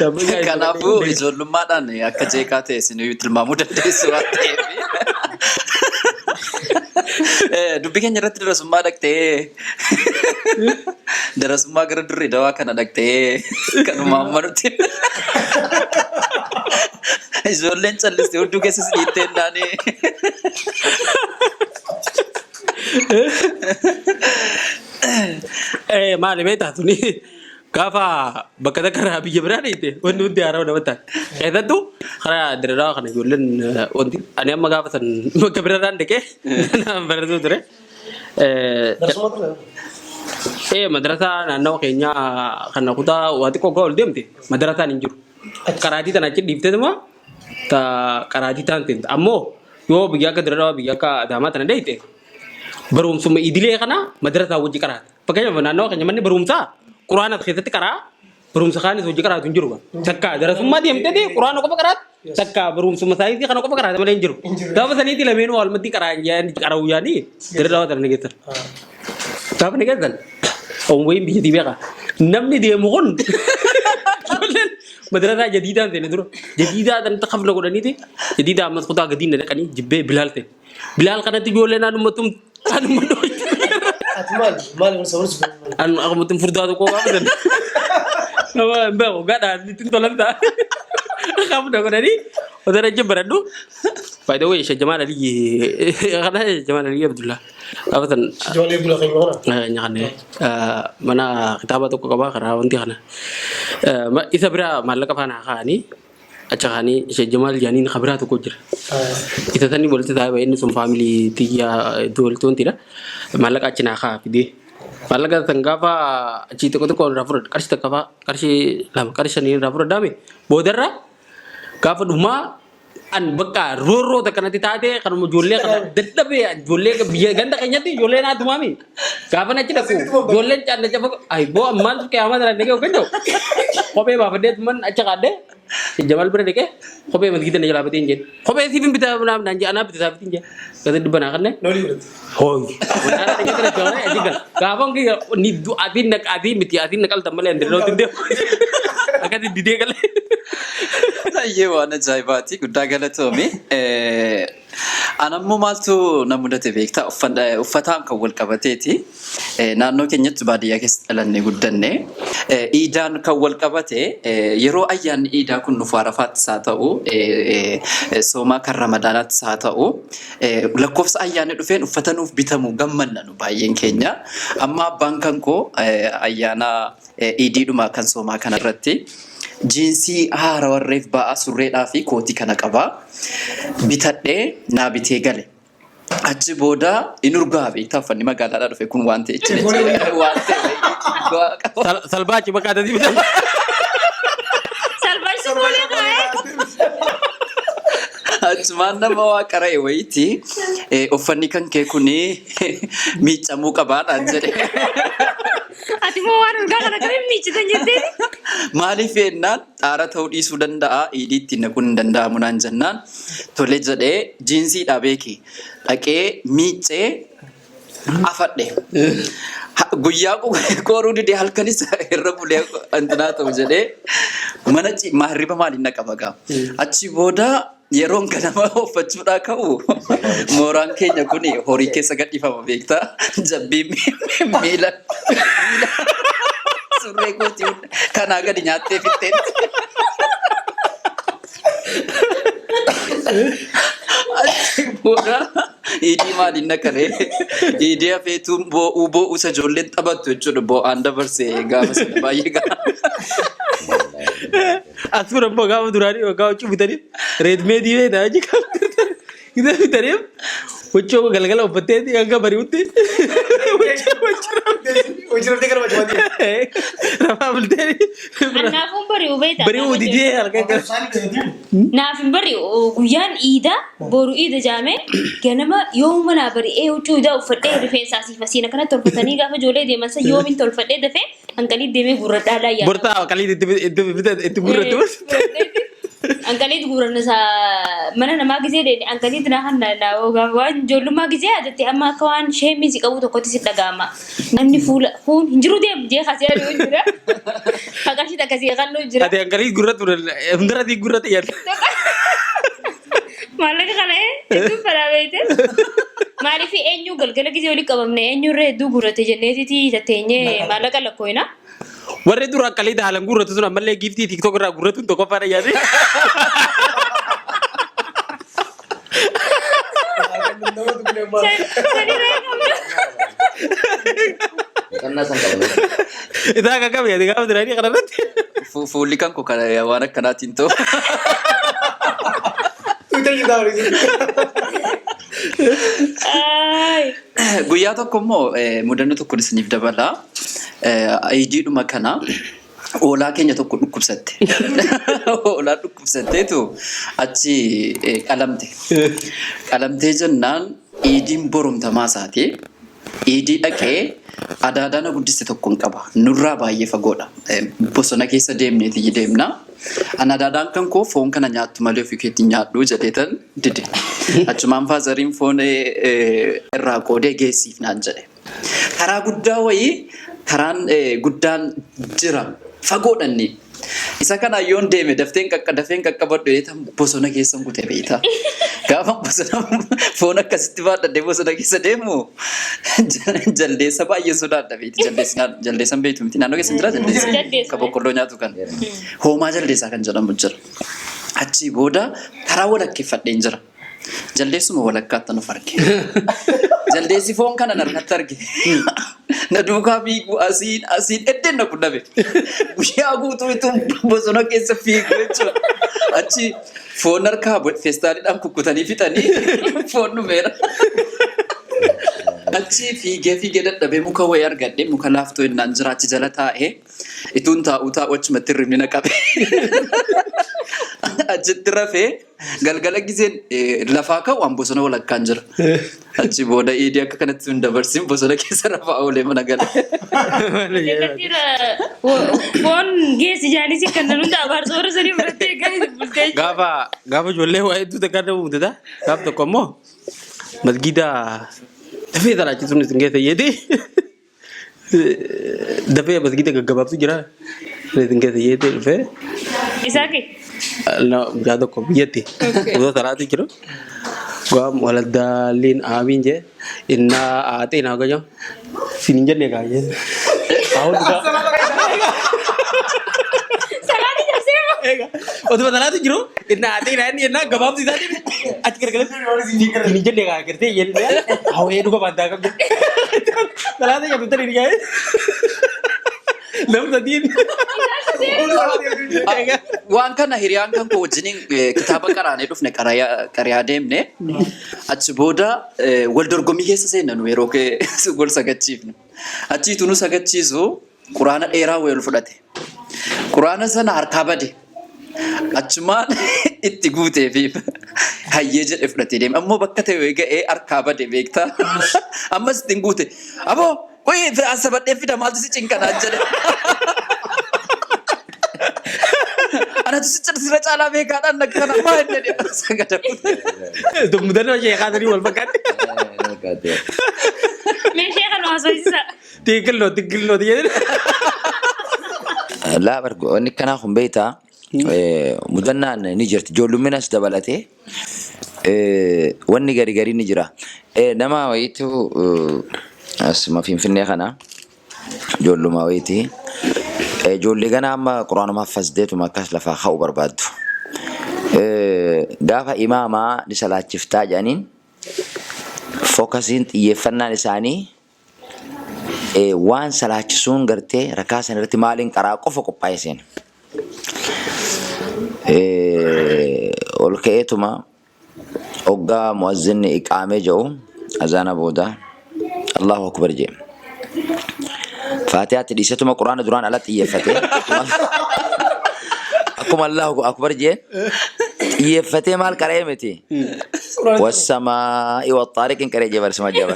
Daabboo shaayi Kanaafuu ijoollummaadhaan akka jeeqaa ta'e isin iyyuu tilmaamuu dandeessu waan ta'eef. Dubbii keenya irratti darasummaa dhaqxee darasummaa gara dirree dawaa kana dhaqxee kanuma amma nuti ijoolleen calliste hudduu keessa si dhiittee naanii. Maali beektaa tuni gaafa bakka takka irraa biyya biraa deemte wanti hundi haarawaa namatti ta'a. Keessattuu karaa diriiraa kana ijoolleen wanti ani amma gaafa san bakka biraarraan dhaqee naan baratuu ture. Darsuma ture. Madrasaa naannawa keenyaa kana kutaa waa xiqqoo ol deemte madrasaan hin jiru. Qaraatii tana achi dhiifteetuma ta qaraatii taan seenta. Ammoo yoo biyya akka Diradawa biyya akka Adaamaa tana deeyte barumsuma idilee kana madrasaa wajji qaraata. Fakkeenyaaf naannawa keenya manni barumsaa quraana keessatti qaraa barumsa kaanis wajji qaraatu hin jiru. Takka darasummaa deemtee quraana qofa qaraata takka barumsuma saayinsii kana qofa qaraata malee hin jiru. Gaafa saniitti lameenuu walumatti qara'uu yaanii Diradawa tana ni geessan. Gaafa ni geessan oomwayiin biyyattii beekaa. Namni deemu kun Madrasaa jadiidaan seene dura. Jadiidaa tanatti kafna godhaniiti. Jadiidaa ammas kutaa gadiin na dhaqanii jibbee Bilaal seene. Bilaal kanatti ijoollee naanummattum anuma dhooyte. Ati maal maal wal sabur si An akkumatti furdaa tokko gaafatan. Nama hin beeku gadhaan ittiin tolan ta'a. Kafna godhanii otoo achi baradhu. By the way, Sheikh Jamal Ali kana Sheikh Jamal Ali Abdullah. Gaafatan Ijoollee bula keenya kana. nyaanne mana kitaaba tokko qaba karaa wanti kana. Isa bira maallaqa faana kaa'anii achi kaa'anii Sheikh Jamal jedhaniin kabiraa tokko jira. Isa sanii walitti taa'ee inni sun faamilii tiyya iddoo walitti wantidha. Maallaqa achi naa kaa'a fidee. Maallaqa san gaafa achi tokko tokko irraa fudhadhu qarshii takka fa'aa qarshii lama qarshii shanii irraa fudhadhaame boodarra gaafa dhumaa an bakka roorroo takka natti taate kanuma ijoollee kana dadhabee ijoollee biyya ganda keenyatti ijoollee naa tumaami. Gaafa achi dhaqu ijoolleen caanna cafa ay boo ammaan qiyaamaa sana dhaqee hoggan ta'u kophee baafadhee tuman achi kaadhee Jamal bira dhaqee kophee masgiida na jalaa batee hin jedhe. Kophee siif hin bitaa naaf naan jedhe anaa bita isaaf hin jedhe. Gata dhibba naa kanne. Lolii godhate. Hooyi. Wanaana dhaqee tana jawara achi gala. Gaafa hongi ni atiin naq atiin miti atiin naqaltan malee andirroo dindee. Akkasi didee galee. Baay'ee waan ajaa'ibaati. Guddaa galatoomi. Anammoo maaltu na mudate beektaa? Uffataan kan wal qabateeti. Naannoo keenyatti baadiyyaa keessa dhalannee guddanne. Iidaan kan wal qabate yeroo ayyaanni iidaa kun dhufu Arafaattis haa ta'u, soomaa kan Ramadaanaattis haa ta'u, lakkoofsa ayyaanni dhufeen uffata nuuf bitamu gammanna nu baay'een keenya. Amma abbaan kan koo ayyaana iidiidhuma kan soomaa kanarratti jiinsii haarawarreef ba'aa surreedhaa fi kootii kana qaba. Bitadhee naa bitee gale. Achi booda in urgaa beektaa uffanni magaalaadhaa dhufe kun waan ta'e waan ta'e urgaa qaba. Salbaachi bakka adda bitan. Salbaachi fuulee kaa'ee. Achumaan nama waa qara'e wayiiti uffanni kan kee kuni miiccamuu qabaadhaan jedhe. Ati immoo waan urgaa kana akkamiin miiccitan jetteeti? Maaliif jennaan xaara ta'uu dhiisuu danda'a iidii ittiin naquun hin danda'amu naan jennaan tole jedhee jiinsiidha beeki dhaqee miiccee afadhe. Guyyaa qoruu didee halkanis irra bulee intinaa ta'u jedhee mana hirriba maaliin na qaba gaa. Achi booda yeroon ganama uffachuudhaa ka'u mooraan keenya kun horii keessa gadhiifama beektaa. Jabbii miila surree kootii kanaa gadi nyaattee fixxeetti. Achi booda iidii maaliin naqaree iidii hafeetuun boo'uu boo'uu isa ijoolleen taphattu jechuudha boo'aan dabarse gaafa sana baay'ee gaa. Asuma immoo gaafa duraanii waggaa huccuu bitaniif reedmeedii beektaa hojii gaafa bitaniif huccuu galgala uffattee hanga bari'utti Hojii raftee gara machaatti. rafaa bultee Annaaf hin bari'u beektaa. bari'uu didee halkan gara. Naaf hin bari'u guyyaan iidaa boru iida jaamee ganama yoomuma naa bari'ee huccuu iidaa uffadhee rifeensa asiif asiin akkana tolfatanii gaafa ijoollee deeman san yoomin tolfadhee dafee hanqalii deemee guurradhaadhaa yaada. Bortaa qalii itti guurrattu. Anqaliit guuranna isaa mana namaa gisee deene anqaliit naa kan na waan ijoollummaa gisee yaadatte amma akka waan sheemii si qabu tokkotti si dhaga'ama. Namni fuula kuun hin jiru deem jee kasee ari'u jira. Haqashii akkasii qalloo jira. Ati hanqalii gurrattu hundarratti gurratti yaadda. Maallaqa kana hedduu fedhaa beekte. Maaliif eenyu galgala gisee olii qabamne eenyu irra hedduu guurrate jenneetiti tatteenyee maallaqa lakkooyna. Warri dura qalii haalan guurratu sun ammallee giiftii TikTok irraa guurratuun tokkoffaadha yaade. Muuxannaa san qabna. Isaa akka qabu yaade gaafa duraanii kana irratti. Fuulli kan koo kana waan akkanaatiin ta'u. Ay. Guyyaa tokko immoo mudannoo tokko isiniif dabala. Iidiidhuma kana hoolaa keenya tokko dhukkubsatte. Hoolaa dhukkubsatteetu achi qalamte. Qalamtee jennaan iidiin borumtamaa isaati. Iidii dhaqee adaadaa na guddiste tokko hin qaba. Nurraa baay'ee fagoodha. Bosona keessa deemneeti deemna. An adaadaan kan koo foon kana nyaattu malee ofii keetti hin nyaadhu jedheetan dide. Achumaan faazariin foon irraa qoodee geessiif naan jedhe. Karaa guddaa wayii karaan guddaan jira. Fagoodha inni. Isa kana yoon deeme dafteen qaqqa dafeen qaqqabadhu jedheetan bosona keessan kute beektaa. Gaafa bosona foon akkasitti baadhadhee bosona keessa deemu jaldeessa baay'ee sodaadha beekti. Jaldeessa jaldeessan beektu miti. Naannoo keessa jira jaldeessa. Jaldeessa. Kan boqqolloo nyaatu kan. Hoomaa jaldeessaa kan jedhamu jira. Achii booda karaa walakkeeffadheen jira. Jaldeessuma walakkaatti nu arge. Jaldeessi foon kana narkatti arge. Na duukaa fiigu asiin asiin eddeen na qunname. Guyyaa guutuu itoo bosona keessa fiigu jechuudha. Achi foon harkaa feestaaliidhaan kukkutanii fixanii foon dhumeera. Achi fiigee fiigee dadhabee muka wayii argadhe, muka laaftoo innaan jira achi jala taa'ee ituun taa'uu taa'u achumatti hirribni na qabe. Achitti rafee galgala giseen lafaa ka'u an bosona walakkaan jira. Achi booda iidii akka kanatti hin dabarsin, bosona keessa rafaa oolee mana gale. Foon geessi jaanis kan nan hunda abaarsa warra sanii fudhattee egaa bultee. Gaafa ijoollee waa hedduu takka nama mudata. Gaaf tokko immoo masgiida dafee salaachisuun isin keessa yeeti. Dafee masgiida gaggabaabsu jira. Isin keessa yeeti dhufee. Isaaki. Mucaa tokko biyyatti. Osoo salaatu jiru. Gaam waladdaaliin aamiin jee innaa aaxee naa gaja. Siin hin jenne kaa jee. Haawwan dhugaa. Salaati cabsee moo? Egaa otuma salaatu jiru innaa aaxee naa inni innaa gabaabsi isaatiin achi garagalee siin hin jenne kaa gartee jenne hawwee dhuga baantaa qabdu. Salaata jedhu tani ni gaa'e. Namni sadiin. Waan kana hiriyaan kan koo wajjiniin kitaaba qaraanee dhufne, qariyaa deemne. Achi booda wal dorgommii keessa seenna nu yeroo wal sagachiifnu. Achiitu nu sagachiisu quraana dheeraa wayii ol fudhate. Quraana sana harkaa bade. Achumaan itti guutee fi hayyee jedhe fudhatee deeme. Ammoo bakka ta'e ga'ee harkaa bade beektaa. Ammas ittiin guute. Aboo qoyi asabadhee fida, maaltu si cinqanaan jedhe. Anatu si sirra caalaa beekaadhaan akka kana maa inni jedhe sagada. Mudannoo sheekaa sanii wal fakkaatti. Meeshee kana haasofsiisa. Tinkilloo tinkilloo jedhe. Laa bar, wanni akkanaa kun beektaa, mudannaan ni jirti, ijoollumminas dabalatee wanni gari garii ni jira. Nama wayiitu asuma Finfinnee kana ijoolluma wayiiti. Ijoollee gana amma quraanuma haffazdeetuma akkas lafaa ka'uu barbaaddu. Gaafa imaamaa ni salaachiftaa jedhaniin, focusiin xiyyeeffannaan isaanii waan salaachisuun gartee rakaa san irratti maaliin qaraa qofa qophaa'ee seena. Ol ka'eetuma hoggaa mu'azzinni iqaamee jedhu, azaana booda Allahu akbar jedhe. Faatihaatti dhiisetuma quraana duraan ala xiyyeeffate. Akkuma Allahu akbar jeen xiyyeeffatee maal qara'ee miti. Wassamaa'i waxxaariqin qaree jee barsima jaba.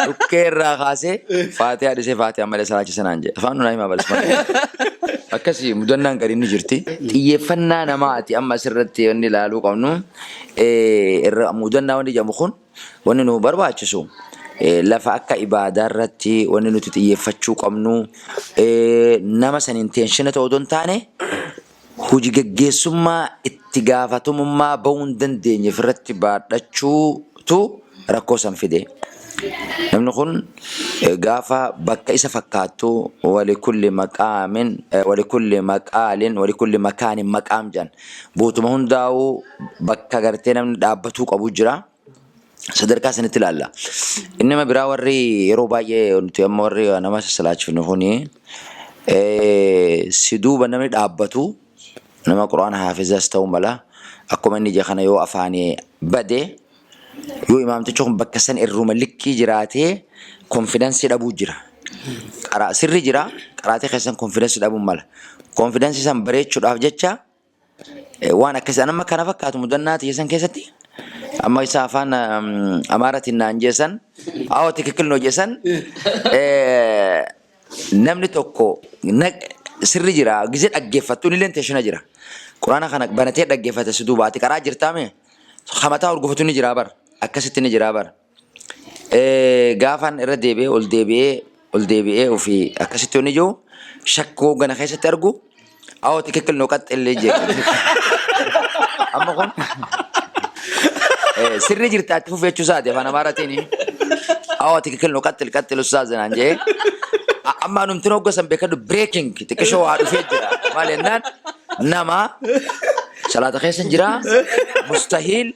Dhukkee irraa kaasee Faatihaa dhisee Faatihaa malee salaachisa naan jedhe. Afaan nunaa himaa barsima. Akkasii mudannaan gariin ni jirti. Xiyyeeffannaa namaati amma asirratti wanni ilaaluu qabnu, irra mudannaa wanni jedhamu kun, wanni nu barbaachisu lafa akka ibaadaa irratti wanni nuti xiyyeeffachuu qabnu nama saniin tension ta'uu otoo hin taane, hojii gaggeessummaa itti gaafatamummaa bahuu hin dandeenye ofirratti baadhachuutu rakkoo san fide. Namni kun gaafa bakka isa fakkaattu, walikulli maqaamin walikulli maqaalin walikulli makaanin maqaam jedhan, bootuma hundaa'uu bakka gartee namni dhaabbatuu qabu jira. Sadarkaa sanitti ilaalla. Inni nama biraa, warri yeroo baay'ee nuti amma warri nama sassalaachifnu kuni, si duuba namni dhaabbatu nama quraana haafizas ta'uu mala. Akkuma inni ija kana yoo afaanii bade, yoo imaamtichi kun bakka san irruma likkii jiraatee confidence dhabuu jira. Qaraa sirri jira, qaraatii keessan confidence dhabuu mala. Confidence san bareechuudhaaf jecha waan akkasii amma kana fakkaatu mudannaa tiyya san keessatti amma isa afaan Amaaratiin naan jeesan awwa ትክክል ነው jeesan, namni tokko sirri jira gisee dhaggeeffattu illee tension jira. Quraana kana banatee dhaggeeffate, si duubaati qaraa jirtaame hamataa hurgufatu ni jira bar, akkasitti ni jira bar. Gaafaan irra deebi'ee ol deebi'ee ol deebi'ee ofii akkasitti wanni jiru shakkoo gana keessatti argu. Awoo tikikkil nu qaxxillee jee. Amma kun sirrii jirtaa itti fufi jechuu isaati afaan Amaaraatiin. Awoo tikikkil nu qaxxil qaxxil ustaaz naan jee. Amma anumtin hogga san beekadhu breaking xiqqishoo waa dhufee jira. Maal jennaan nama salaata keessa hin jiraa mustahiil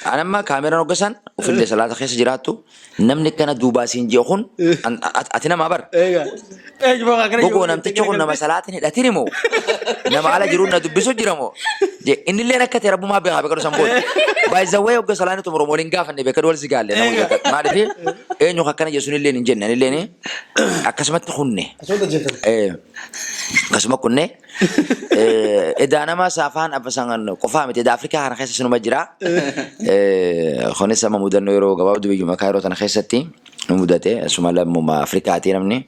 An amma kaameraan hogga san ofillee salaata keessa jiraattu namni akkana duubaa siin ji'a kun ati namaa bar. Egaa. Eenyu bakka akkana Gogoo namtichi kun nama salaatiin hidhatin moo nama ala jiruun na dubbisu jira moo je innilleen akka ta'e rabbumaa beekaa beekadu san booda. By the way hogga salaanni xumuramu waliin gaafanne beekadu wal si gaalle nama beekadu. Maaliif eenyu akkana jedhu sunilleen hin jenne anilleen akkasumatti kunne. Akkasuma kunne. Edaa nama saafaan abbasan qofaa miti edaa Afrikaa kana keessa sinuma jira. Kunis amma mudannoo yeroo gabaabduu biyyuma Kaayiroo tana keessatti nu mudate asuma lammuma Afrikaati namni.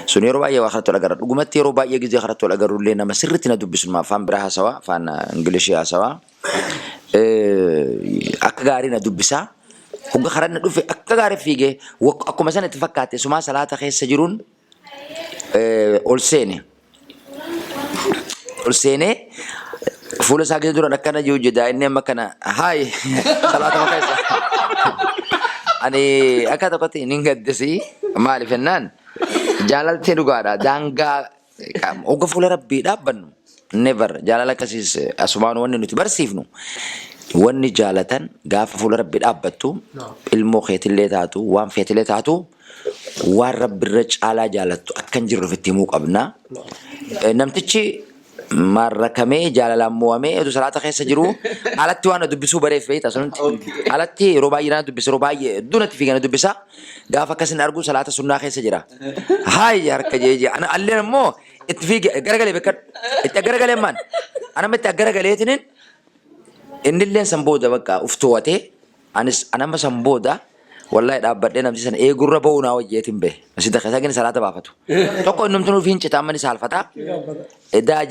Sun yeroo baay'ee waa karatti wal agarra. Dhugumatti yeroo baay'ee gizee karatti wal agarru illee nama sirriitti na dubbisu afaan biraa haasawa afaan Ingilishii haasawa. Akka gaarii na dubbisa. Hogga karaa na dhufe akka gaarii fiigee akkuma sana itti fakkaate sumaa salaata keessa jiruun ol seene. Ol seenee fuula isaa keessa duran akkana jiru jedha inni amma kana haay salaatuma keessa. Ani akka tokkotti nin gaddisi maaliif jennaan jaalalti dhugaadha daangaa hogga fuula rabbii dhaabbannu never jaalala akkasiis asumaan wanni nuti barsiifnu wanni jaalatan gaafa fuula rabbii dhaabbattu ilmoo keetillee taatu waan feetillee taatu waan rabbirra caalaa jaalattu akka hin jirre ofitti himuu qabna. Namtichi maarrakamee jaalalaan mo'amee utuu salaata keessa jiru alatti waan na dubbisuu bareef beekta sunumti. Alatti yeroo baay'ee na dubbisa yeroo baay'ee hedduu natti fiiga na dubbisa. Gaafa akkas hin argu salaata sunnaa keessa jira. Haay harka jee jee ana alleen immoo itti fiige garagalee beekadhu. Itti garagalee maan anama itti garagaleetiniin innilleen san booda bakka uf to'atee Anis an amma san booda wallahi dhaabbadhee namticha sana eegurra ba'uu naa wayyeetiin bahe. Masjida keessaa gini salaata baafatu. Tokko innumti nuuf hin cita amma ni saalfata.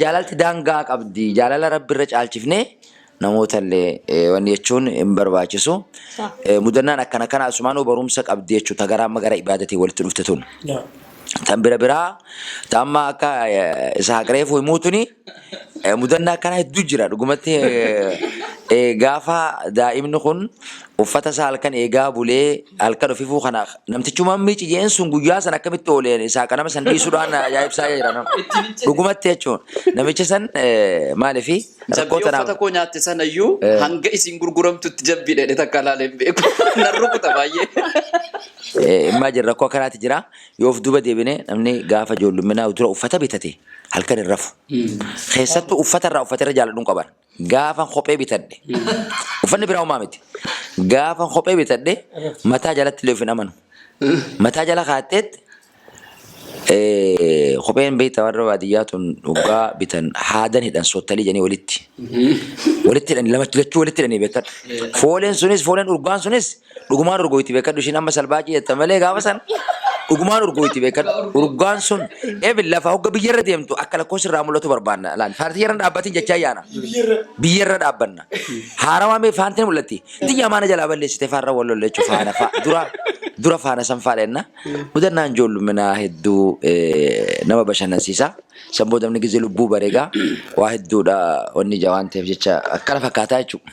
Jaalalti daangaa qabdi. Jaalala rabbi irra caalchifnee namoota illee wanni jechuun hin barbaachisu. Mudannaan akkana kana asumaanuu barumsa qabdi jechuudha. Gara amma gara ibaadatiin walitti dhufte tun. Tan bira biraa ta amma akka isa haqreefuu himuu tuni mudannaa akkanaa hedduu jira dhugumatti gaafa daa'imni kun uffata isaa halkan eegaa bulee halkan ofifuu kana namtichuma miici jeen sun guyyaa san akkamitti ooleen isaa qanama san dhiisuudhaan ajaa'ibsaa jira nama. Dhugumatti jechuun namicha san maaliifi rakkoo Jabbii tanaaf uffata koo nyaatte sanayyuu hanga isin gurguramtutti jabbii dheedhe takka ilaalee hin beeku. Nan rukuta baay'ee. Imagine rakkoo akkanaati jira. Yoo of duuba deebine namni gaafa ijoollumminaa dura uffata bitate halkan hin rafu. Keessattuu uffata irraa uffata irra jaaladhuun qaban. Gaafa kophee bitadhe. Uffanni biraa homaa miti. Gaafa kophee bitadhe mataa jalatti illee of hin amanu. Mataa jala kaatteet Kopheen beektaa warra baadiyyaa tun dhugaa bitan haadan hidhan sottalii jedhanii walitti. Walitti hidhanii lamatti lachuu walitti hidhanii beekadhu. Fooleen sunis fooleen urgaan sunis dhugumaan urgooyti beekadhu ishiin amma salbaacii jetta malee gaafa san dhugumaan urgooyti beekadhu. Urgaan sun eebin lafa hogga biyyarra deemtu akka lakkoofsi irraa mul'atu barbaanna. Laal faartii irra dhaabbatin jechaa yaana. Biyyarra dhaabbanna. Haarawaa mee faantiin mul'atti. Xiyya maana jalaa balleessite faarra wal lolle jechuudha faana fa'a. Dura dura faana san faadha jenna. Mudannaan ijoollumminaa hedduu nama bashannansiisa. San booda namni gizee lubbuu bareegaa waa hedduudha wanni ija waan ta'eef jecha akkana fakkaataa jechuudha.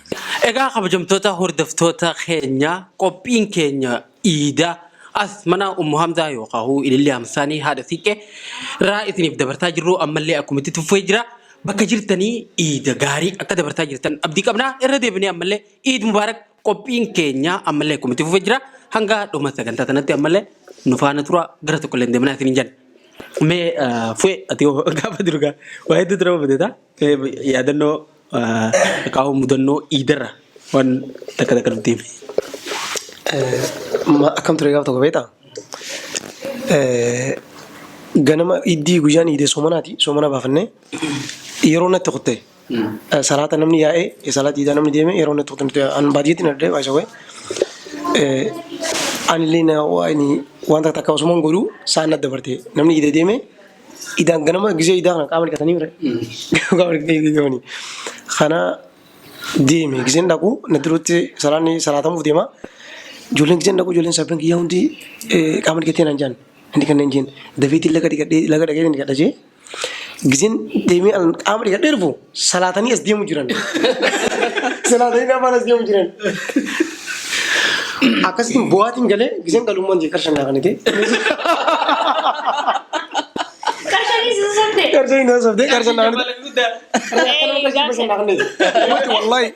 Egaa kabajamtoota hordoftoota keenya qophiin keenya iidaa as mana Ummu Hamzaa yookaan Ilillee Hamsaanii haadha siiqqee irraa isiniif dabarsaa jirru ammallee akkuma itti fufee jira. Bakka jirtanii iida gaarii akka dabarsaa jirtan abdii qabna. Irra deebinee ammallee Iid Mubaarak qophiin keenya ammallee akkuma itti fufee jira. Hanga dhuma sagantaa sanatti ammallee nu faana tura gara tokko illee hin deemnaa isiniin jenna. Mee fu'e ati hoo gaafa durgaa waa hedduu tura babateeta. Yaadannoo qaama mudannoo iidarra waan takka takka nutti himi. Akkam ture gaaf tokko beektaa? Ganama iddii guyyaan iidee soomanaati. Soomana baafannee yeroo natti kutte salaata namni yaa'ee salaata iidaa namni deeme yeroo natti kutte nuti an baadiyyeetti na dhadhee baay'isa wayi. Anillee na waan takka takka osuma hin godhuu sa'aan natti dabarte namni iidee deeme idaan ganama gisee idaa kana qaama dhiqatanii mire qaama dhiqatanii kana deeme giseen dhaqu na duratti salaanni salaatamuuf deema. Ijoolleen giseen dhaqu ijoolleen sabbeen kiyyaa hundi qaama dhiqattee naan jaan. Inni kanneen jeen dafeetiin laga dhiqadhee laga dhaqee dhiqadha jee. Gizeen deemee an qaama dhiqadhee dhufu salaatanii as deemu jiran. Salaatanii namaan as deemu jiran. Akkasitti bu'aatiin galee gizeen galummaan jee qarshan naa kanite. Qarshanii si sossobde. Qarshan naa sossobdee qarshan naa kanite. Wallahi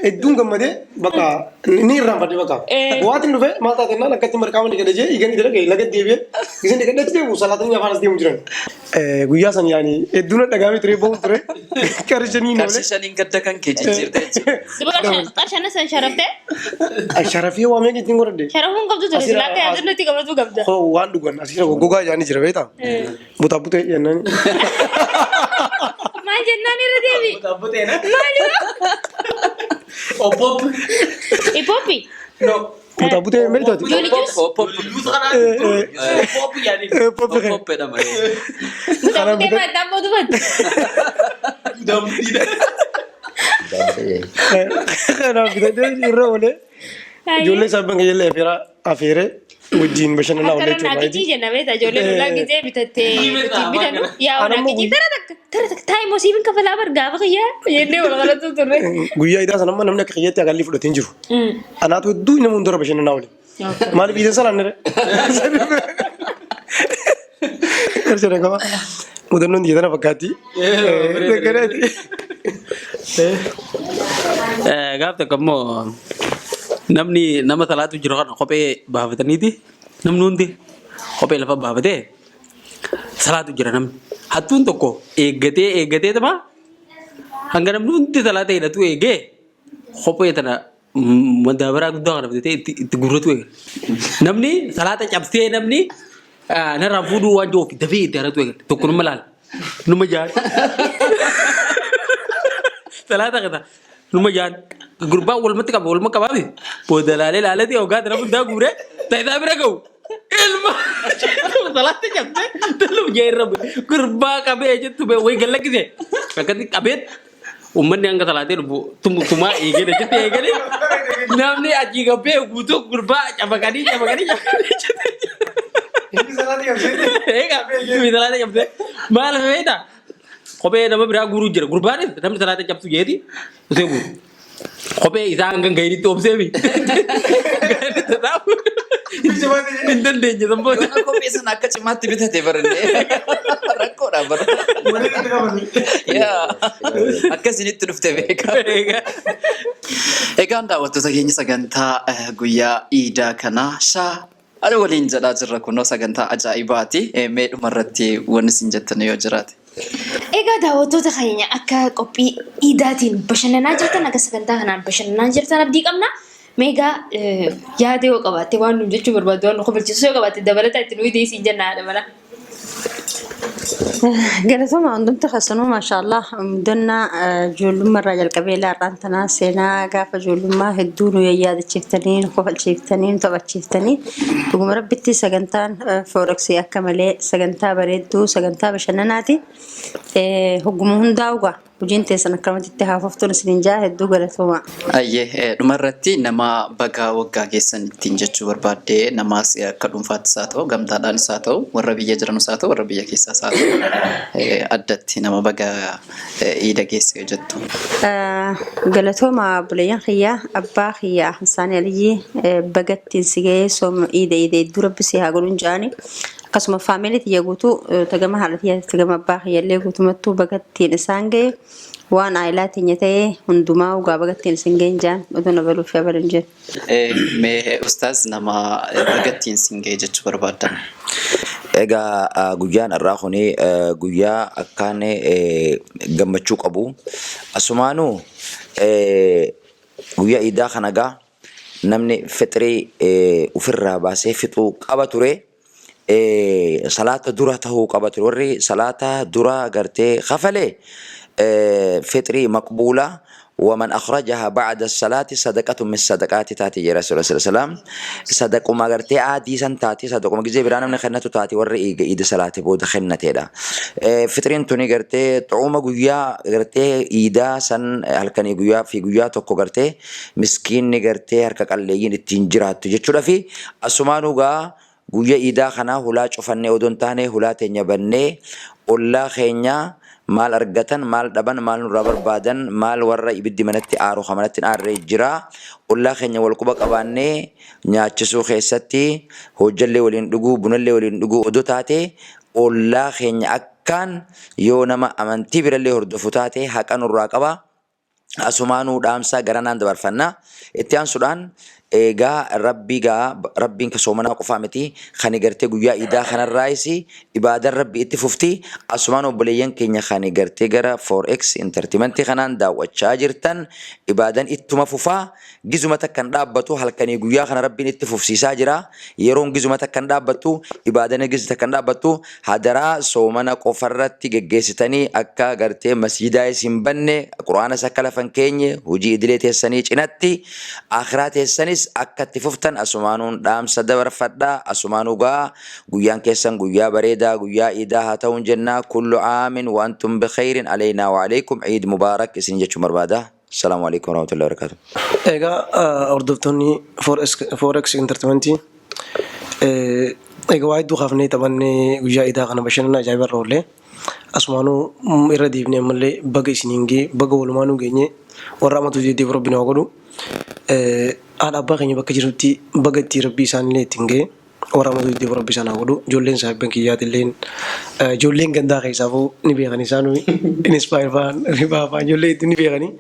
hedduun gammadee bakka ni irraanfadhe bakka. Bu'aatiin dhufe maal taate naan akkatti marqaama dhiqadhe jee igani dalage laga deebi'ee gizeen dhiqadhe achi deemu salaatanii afaan as deemu jiran. Guyyaa san yaani hedduun dhagaamee ture ba'uun ture qarshanii Qarshii shaniin gadda kan kee jijjiirte jechuudha. Duba qarshana san sharaftee? Sharafii waa meeqa ittiin godhadhe? Sharafuun qabdu ture silaa akka yaadannoo itti qabatu qabda. Hoo waan dhugan asirra goggogaa yaani jira beektaa? Butaa butee jennaan. Maal jennaan irra deebi? Maal Obbop. Ipopi. No. Butaa butee hin beektaati? Joolii juus. Oppop. Obbop yaani. Oppop kan. Oppop jedhama. Butaa butee maal damboo dubbatti? Kanaaf bitadhee irra oolee ijoollee isaa banka jallee afeeraa afeeree wajjin bashannanaa Akka oolee namni jechuudha. akijii jenna beektaa ijoollee dullaa gizee bitattee ittiin bitanu yaa Anammoo akijii tara takka tara takka taa'ee mosiibin kafalaa bar gaafa kiyyaa jennee wal qalatu turre. Guyyaa idaa sana amma namni akka kiyyaatti agallii fudhatee hin jiru. Anaatu hedduu nama hundara bashannanaa oole. Maaliif idan salaan nire? Qarshii qaba. Mudannoon tiyya tana fakkaatti. Gaaf tokko immoo namni nama salaatu jiru kana kophee baafataniiti namni hundi kophee lafa baafatee salaatu jira namni. Hattuun tokko eeggatee eeggatee tama hanga namni hundi salaata hidhatu eegee kophee tana madaabaraa guddaa kana bitatee itti itti gurratu eegale. Namni salaata cabsee namni narraa fuudhuu waan jiruuf dafee itti haratu eegale. Tokko numa laala. Numa jaan. Salaata kana numa jaan. Gurbaan walumatti qaba waluma qabaami. Booda laalee laaleeti hoggaa tana hundaa guuree taayitaa bira ga'u. Ilma salaata cabsee tolum jee irra bu'e. Gurbaa qabee jettu bee wayi gallakkise. Akkatti qabeet Uummanni hanga salaatee dhufu tumaa eegale jettee eegale namni achii gabbee guutuu gurbaa cafaqanii cafaqanii cafaqanii Inni salaata qabsee. Egaa inni salaata cabsee maal feeta kophee nama biraa guuruu jira gurbaanis namni salaata cabsu jeeti usee guuru kophee isaa hanga gahinitti obseefi hin dandeenye sanboota. Yoona kophee sana akka cimaatti bitate barannee rakkoodha bara. Yaa akka isinitti dhufte beeka. Egaan daawwattoota keenya sagantaa eh, guyyaa iidaa kanaa shaa ani waliin jedhaa jirra kunoo sagantaa ajaa'ibaati. Eh, Mee dhumarratti wanni isin jettan yoo jiraate. Egaa daawwattoota keenya akka qophii iidaatiin bashannanaa jirtan akka sagantaa kanaan bashannanaa jirtan abdii qabna. Mee egaa yaada yoo qabaatte waan nuun jechuu barbaaddu waan nu kofalchiisu yoo qabaatte dabalataa itti nuu deesii jenna haadha manaa. Galatoomaa hundumti keessanuu maashaallah mudannaa ijoollummaa irraa jalqabee ilaa har'aan tanaa seenaa gaafa ijoollummaa hedduu nu yaadachiiftanii nu kofalchiiftanii nu taphachiiftanii dhuguma rabbitti sagantaan fooreksii akka malee sagantaa bareedduu sagantaa bashannanaati hogguma hundaa ugaa Hojiin teessan akkanumatti itti haa fuftuun isiniin jaa hedduu galatoomaa. Ayyee dhuma irratti nama baga waggaa geessan ittiin jechuu barbaadde namaas akka dhuunfaattis haa ta'u gamtaadhaanis haa ta'u warra biyya jiranus haa ta'u warra biyya keessaas haa ta'u addatti nama baga iida geesse yoo jettu. Galatooma obboleeyyan kiyya abbaa kiyya Ahmadsaanii Aliyyii baga ittiin si ga'ee sooma iida iida hedduu rabbi si haa godhuun ja'ani. Akkasuma faamilii tiyya guutuu ta gama haadha tiyyaatiif ta gama abbaa kiyyallee guutumattuu baga ittiin isaan ga'e waan aayilaa teenya ta'e hundumaa ugaa baga ittiin isin ga'een jaan odoo na baluu fi abalu hin jenne. Mee ustaaz nama baga ittiin sin ga'e jechuu barbaaddan? Egaa guyyaan har'aa kuni guyyaa akkaan gammachuu qabu. Asumaanuu guyyaa iidaa kana egaa namni fixrii ofirraa baasee fixuu qaba ture. Salaata dura tahuu qaba ture. Warri salaata dura gartee kafale fixrii maqbuula waman akhrajaha ba'da salaati sadaqatu min sadaqaati taati jedha Rasuula sallallahu alaihi wasallam. Sadaquma gartee aadii san taati sadaquma gizee biraa namni kennatu taati warri eega iida salaate booda kennateedha. Fixriin tuni gartee xu'uma guyyaa gartee iidaa san halkanii guyyaa fi guyyaa tokko gartee miskiinni gartee harka qalleeyyiin ittiin jiraattu jechuudha fi asumaanuu gaa Guyya iidaa kana hulaa cufannee odoo hin taane hulaa teenya bannee ollaa keenya maal argatan, maal dhaban, maal nurraa barbaadan, maal warra ibiddi manatti aaru ka manatti hin aarre jira. Ollaa keenya wal quba qabaannee nyaachisuu keessatti hoojjallee waliin dhuguu, bunallee waliin dhuguu odoo taate ollaa keenya akkaan yoo nama amantii birallee hordofu taate haqa nurraa qaba. Asumaanuu dhaamsa garanaan dabarfanna. Itti aansuudhaan egaa Rabbi gaa Rabbiin ka soomanaa qofaa miti kani gartee guyyaa iidaa kanarraayis ibaadaan Rabbi itti fufti. Asumaan obboleeyyan keenya kani gartee gara 4X Entertainment kanaan daawwachaa jirtan ibaadan ittuma fufaa. Gizuma takka hin dhaabbatu halkanii guyyaa kana Rabbiin itti fufsiisaa jira. Yeroon gizuma takka hin dhaabbattu, ibaadani giz takka hin dhaabbattu. Hadaraa soomana qofarratti geggeessitanii akka gartee masjidaayis hin banne, Qur'aanas akka lafa hin keenye, hojii idilee teessanii cinatti aakhiraa teessanis akka itti fuftan asumaanuun dhaamsa dabarfadha. Asumaanuu gaa guyyaan keessan guyyaa bareedaa, guyyaa iidaa haa ta'uun jenna. Kullu aamin wa antum bikhayrin aleynaa wa aleykum Iid Mubaarak isiniin jechuun barbaada. Assalaamu alaikum warahmatullahi wabarakatuh. Egaa hordoftoonni Forex Entertainment egaa waa hedduu kaafnee taphannee guyyaa idaa kana bashannana ajaa'iba irra oollee asumaanuu irra deebinee ammallee baga isiniin gee baga walumaanuu geenye warra amatu deddeebi'u rabbi nu haa godhu haadha abbaa keenya bakka jirutti baga itti rabbi isaanillee ittiin ga'e. Warra amatu diddeef Rabbi isaan haa godhu. Ijoolleen saahibban kiyyaatilleen ijoolleen gandaa keessaafuu ni beekan isaanu inspire fa'aan ribaa fa'aan ijoollee hedduu ni beekanii.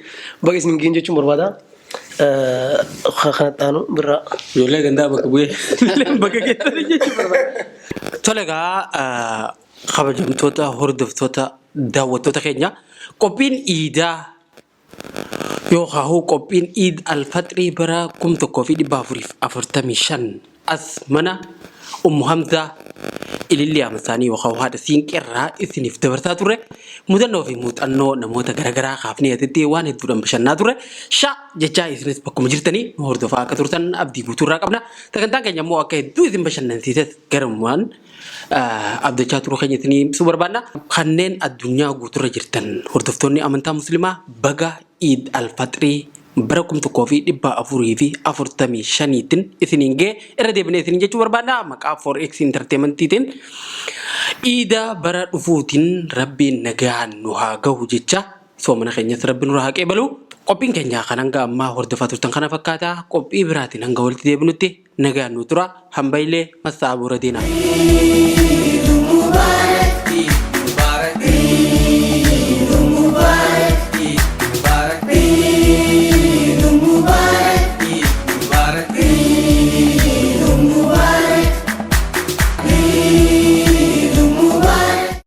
Baga isin geenye jechuun barbaada. Kanatti aanu birraa. Ijoollee gandaa bakka bu'ee bakka keessanii jechuun barbaada. Tole egaa kabajamtoota hordoftoota daawwattoota keenya qophiin iidaa Yookaahuu qophiin Iid Al-Faxrii bara 1445 as mana Ummu Hamzaa Ilillii Ahmadsaanii yookaahuu haadha Siinqeerraa isiniif dabarsaa turre mudannoo fi muuxannoo namoota garagaraa kaafnee asitti waan hedduudhaan bashannaa turre sha jechaa isinis bakkuma jirtanii nu hordofaa akka turtan abdii guutuu irraa qabna. Sagantaan keenya immoo akka hedduu isin bashannansiises garumaan abdachaa turuu keenya isinii ibsuu barbaanna. Kanneen addunyaa guuturra jirtan hordoftoonni amantaa muslimaa baga Iid al-Faxrii bara 1445tiin isiniin ga'e irra deebinee isiniin jechuu barbaanna. Maqaa 4X Entertainmentiitiin Iida bara dhufuutiin Rabbiin nagaan nu haa gahu jecha soomana keenyas Rabbi nurraa haa qeebalu. Qophiin keenya kan hanga ammaa hordofaa turtan kana fakkaata. Qophii biraatiin hanga walitti deebinutti nagaan nu tura. Hambaylee massaa buura diinaa.